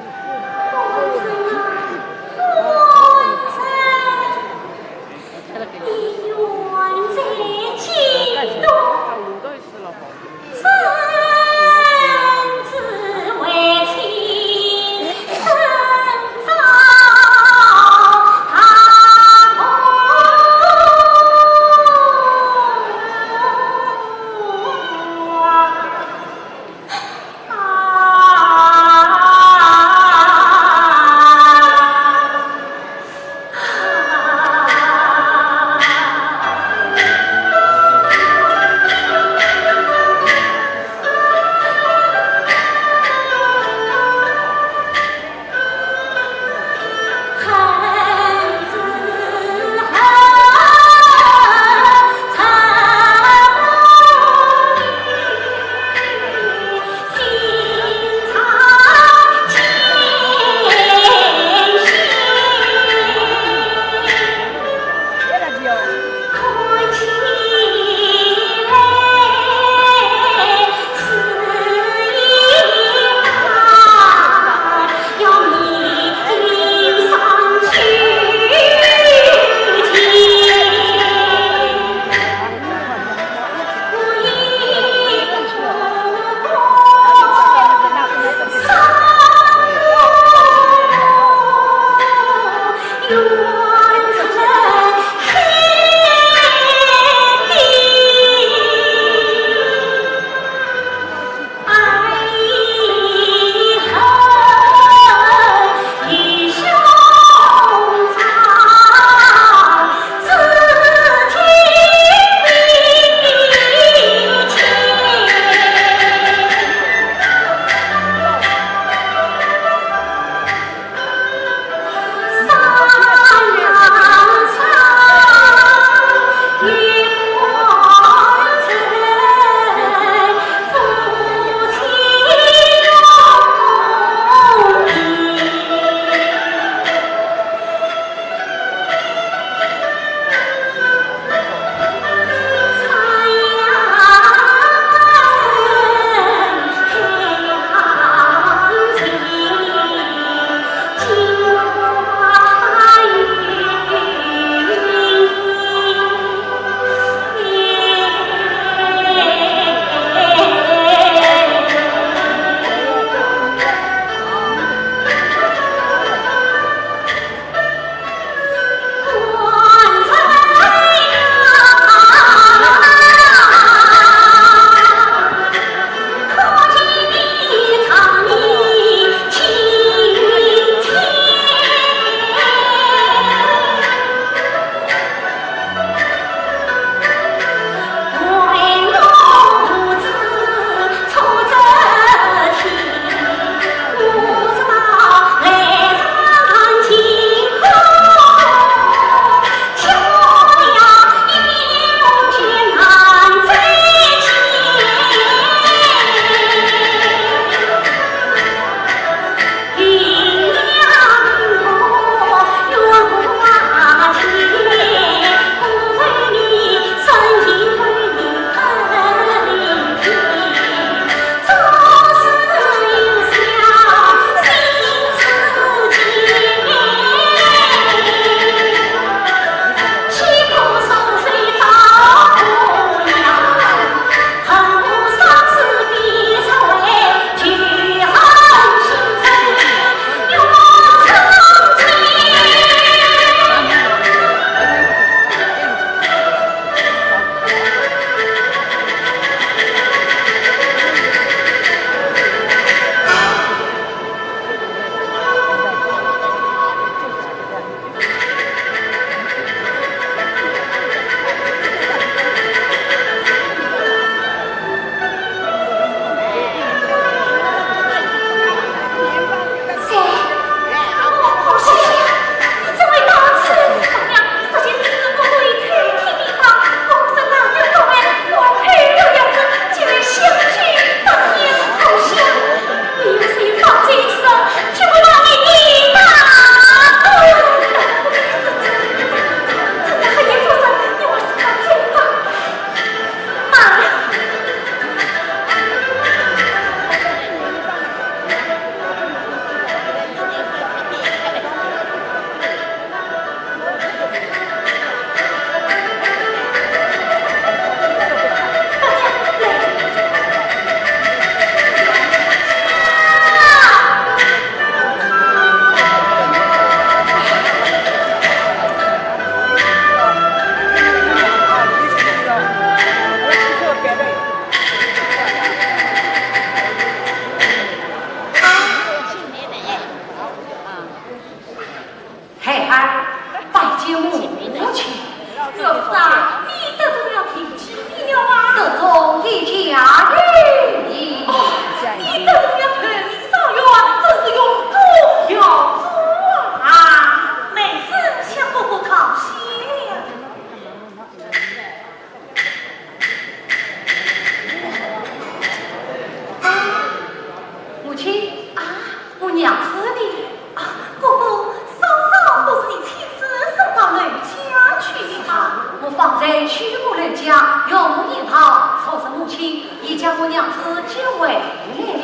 方才去过人家，用一套，说是母亲已将我娘子接回来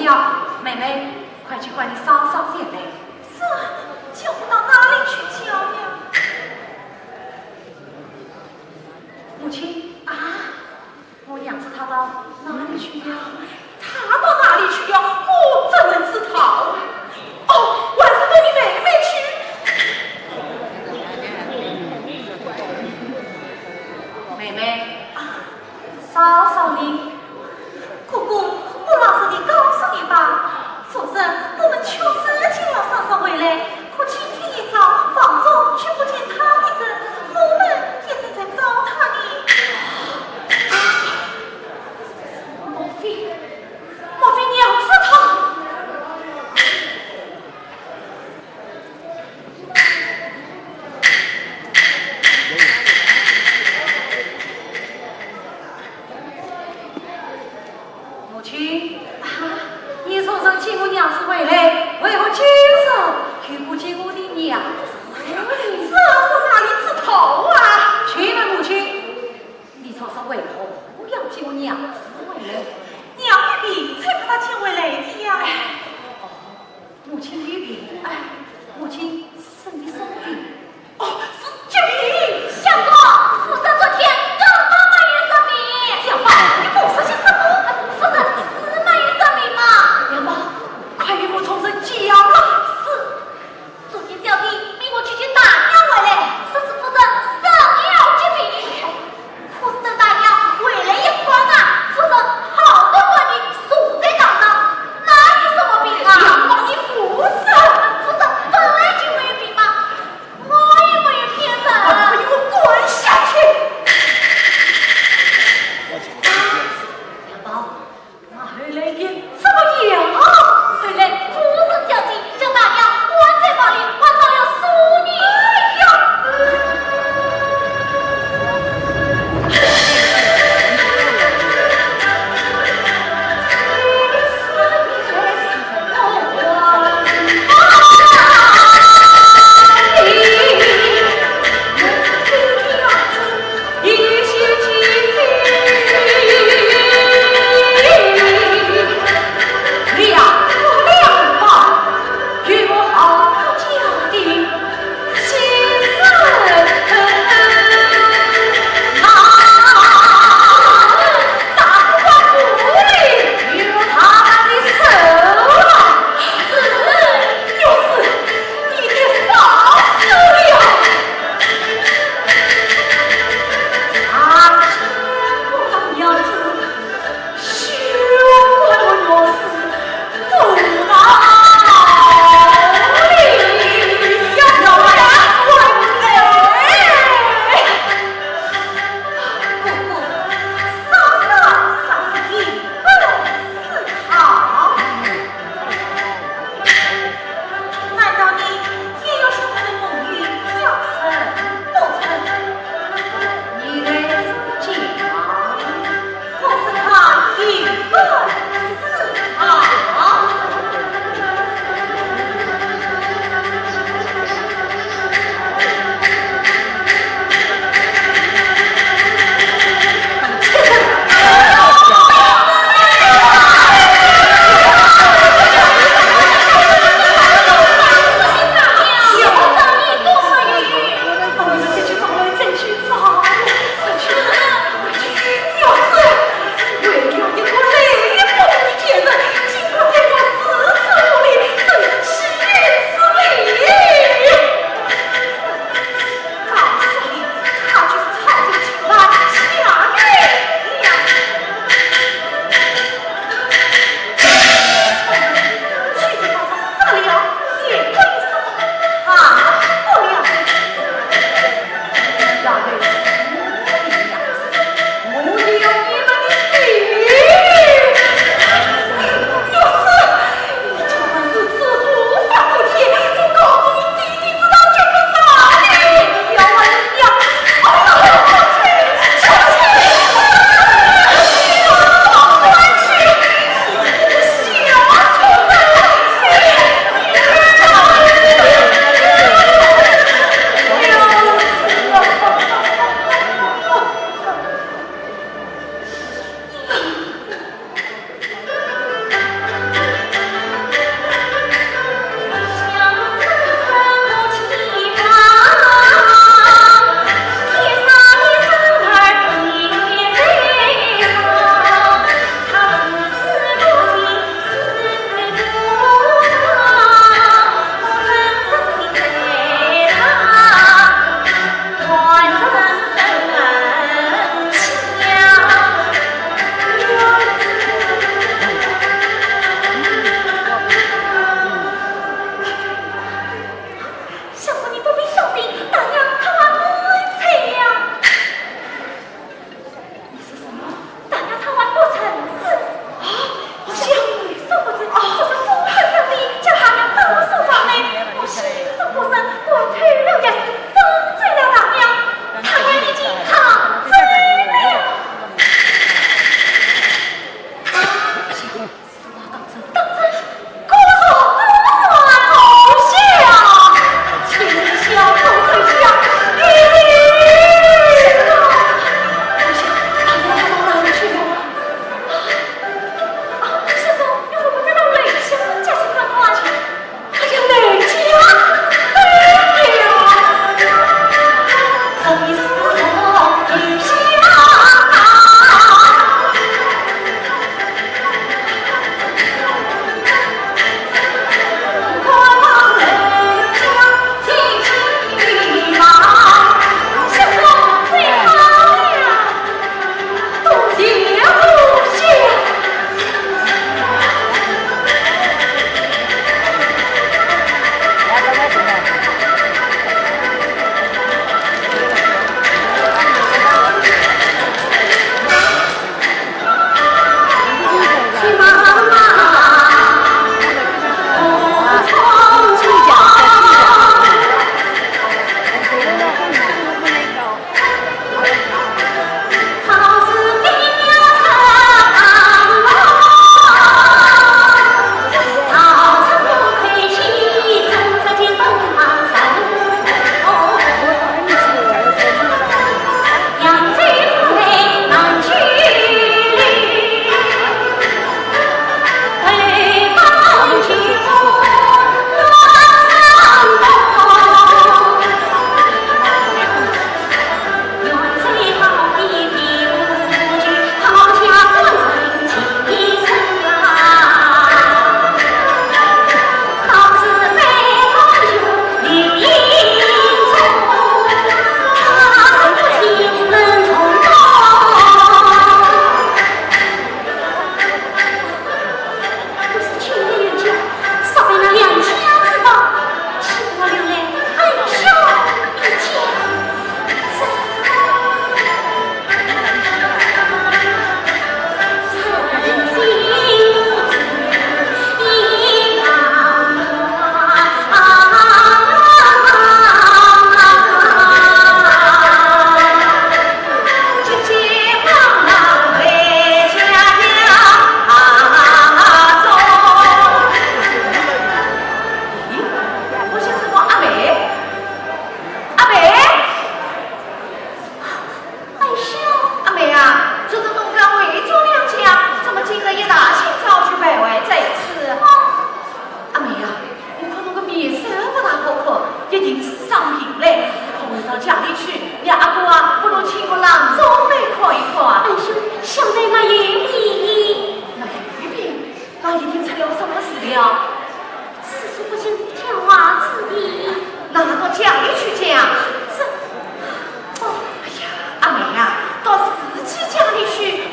了。妹妹，快去管理嫂嫂前来。是啊，叫我到哪里去叫呀？母亲啊，我娘子她到哪里去了？她到哪里去了？我怎能知道？哦，还是问你妹妹去。妹妹啊，嫂嫂呢？哥哥，我老实地告诉你吧，昨日我们确实见了嫂嫂回来，可今天一早房中却不见她的人，我们也正在找她呢。莫非，莫非娘子她…… 母亲啊，你昨日见我娘子回来，为何今日又不见我的娘子回来？这我哪里知道啊？且慢，母亲，你昨日为何不要见我娘子回来？娘有病，才把她请回来的呀。哦，母亲有病，哎，母亲身体生病。 哦，是疾病。相公，夫人昨天刚刚满月说媒。杨宝，你胡说些什么？夫人是满月说媒嘛。杨宝，快与我从实讲来。是，昨天小姐命我去接大娘回来，说是夫人生了疾病。可是等大娘回来一看啊，夫人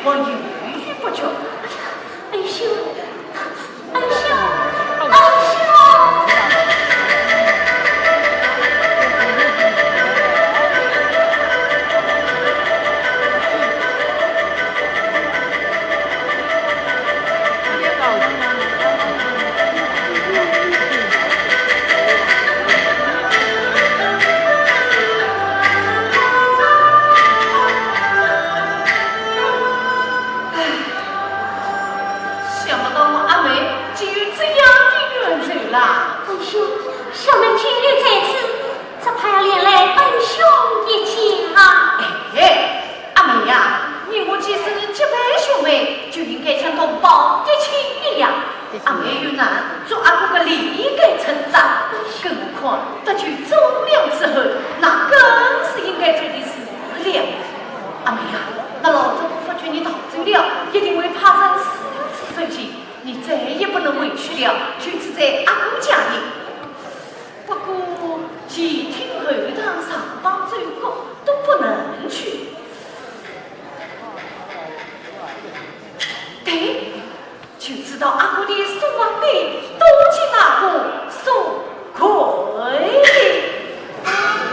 我犹豫不决。哎呀，恩兄，恩兄，恩兄！想不到我阿妹竟有这样的冤仇啦！恩兄，小妹今日在此，只怕要连累恩兄一家啊。哎，阿妹呀，你我既是结拜兄妹，就应该像同胞结亲一样。阿妹有难，做阿哥个理应该承担。更何况得救忠良之后，那更是应该做的事了。阿妹呀，那老祖宗发觉你逃走了，一定会派人四处搜寻，你再也不能回去了，就住在阿哥家里。不过前厅后堂上房走过都不能去。对，就知道阿哥的书房里躲进那个书柜里。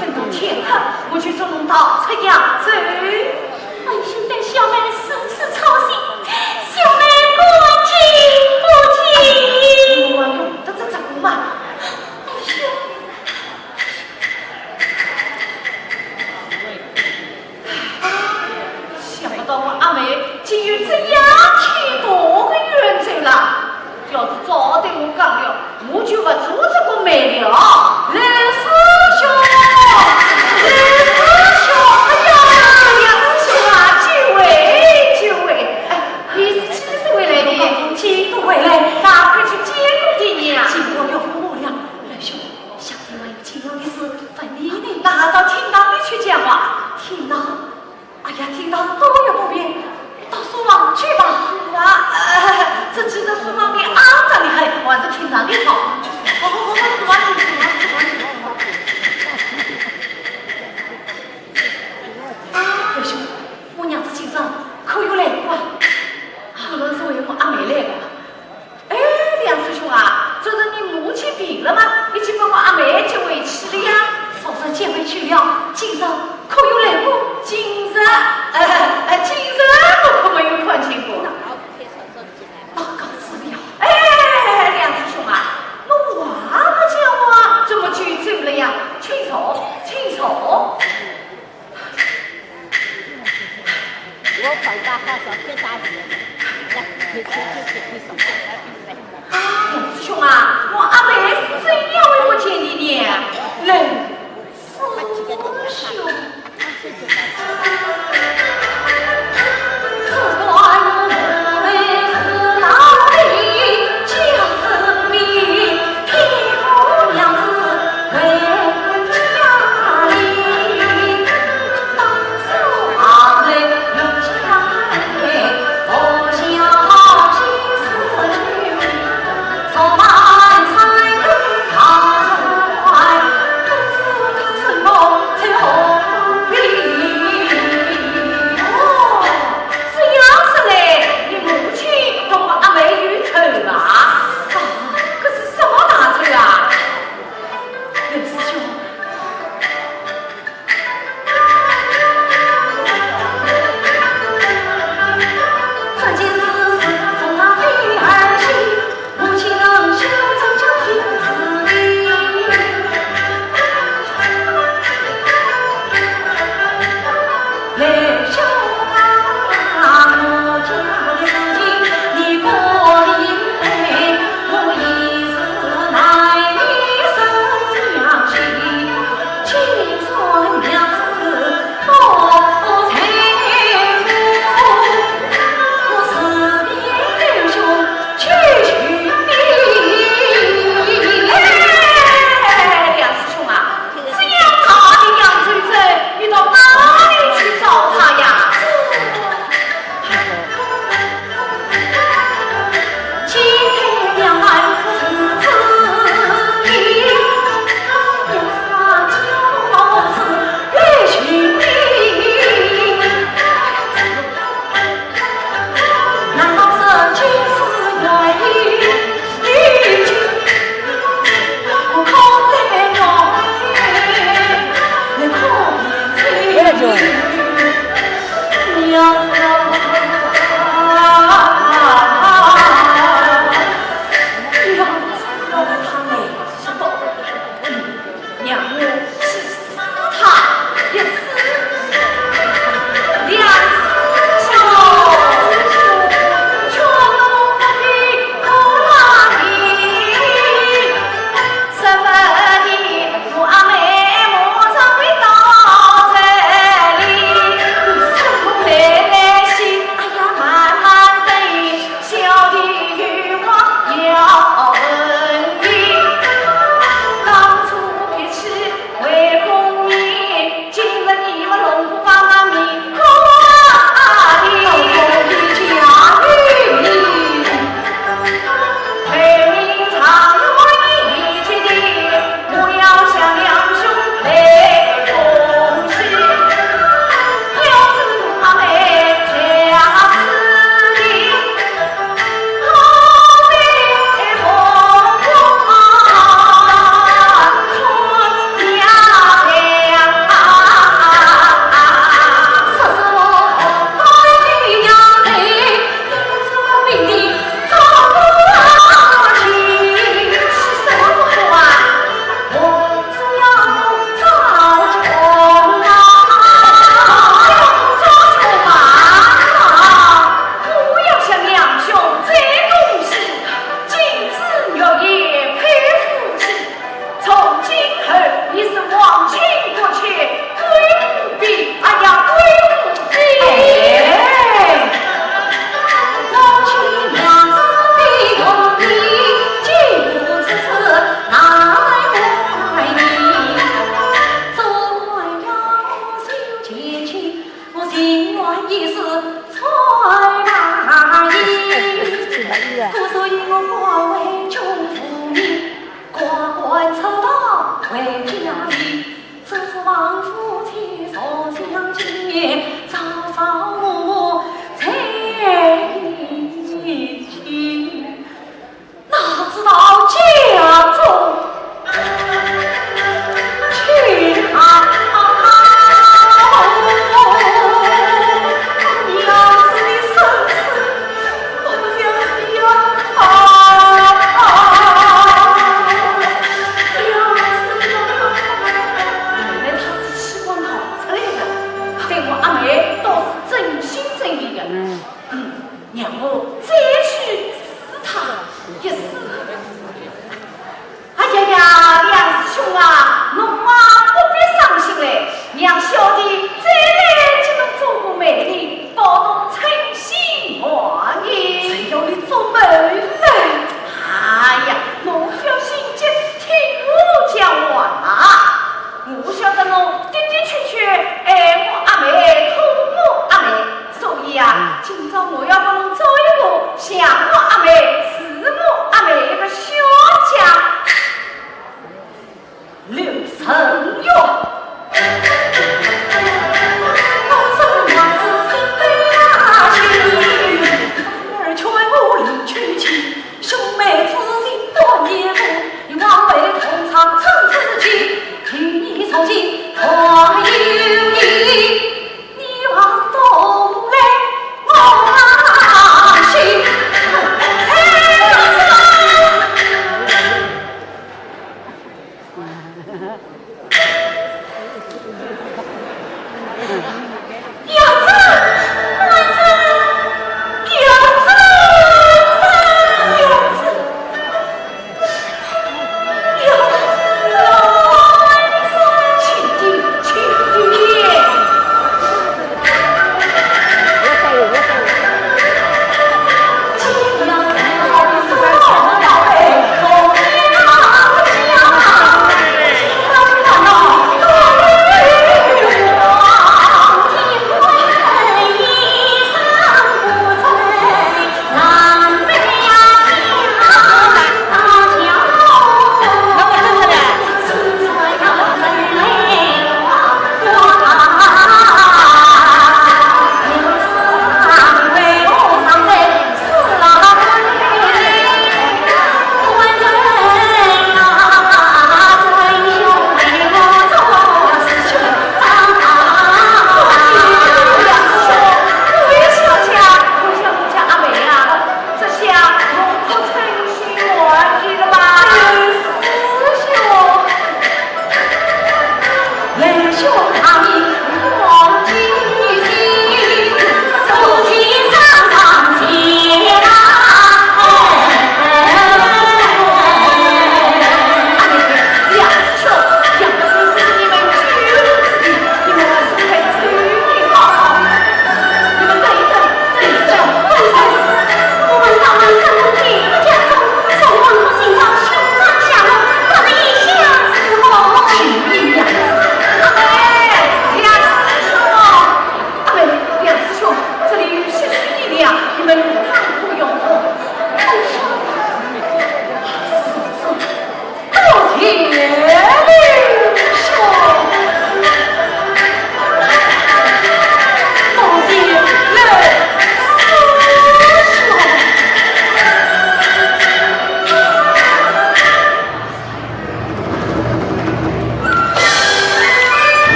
等到天黑，我就送侬逃出扬州。恩兄待小妹如此操心，小妹不进不进。我用得着这个吗？恩兄。 想不到我阿妹竟有这样天大的冤仇啦！要是早对我讲了，我就不做这个媒了。雷师兄，雷师兄，哎呀，杨师兄啊，久违，久违。哎，你是几时回来的？今都回来，哪会去见过的呀？见过岳父母了，雷兄， 下天还有紧要的事，烦你得到厅堂里去讲话。厅堂？哎呀，厅堂多有不便，到书房去吧。书房？呃，这其实书房里肮脏得很，我还是厅堂里好。好好好，书房去，书房，书房去。啊，雷兄，我娘子今朝可有来过啊？可能是为我阿妹来的。 哎，梁师兄啊，昨日你母亲病了吗？你去把我阿妹接回去了呀？嫂嫂接回去了，今日可有来过？今日？哎，哎，今日我可没有看见过。那告辞了。哎，梁师兄啊，那话不讲话，怎么就走了呀？请坐，请坐。 我管他好少别打你，来，你去去去去。啊，梁师兄啊，我阿妹是怎样会不见的呢？来，师兄。哪知道家中 原来他是希望逃出来的，对我阿妹倒是真心真意的。嗯，让我再去试探一试。 哎呀呀，梁师兄啊，侬嘛不必伤心嘞，让小弟再来给侬做个媒人，保侬称心满意。谁要你做媒人？哎呀，侬小心急，听我讲完啊。我晓得侬的的确确爱我阿妹，疼我阿妹，所以啊，今朝我要帮侬做一个像我阿妹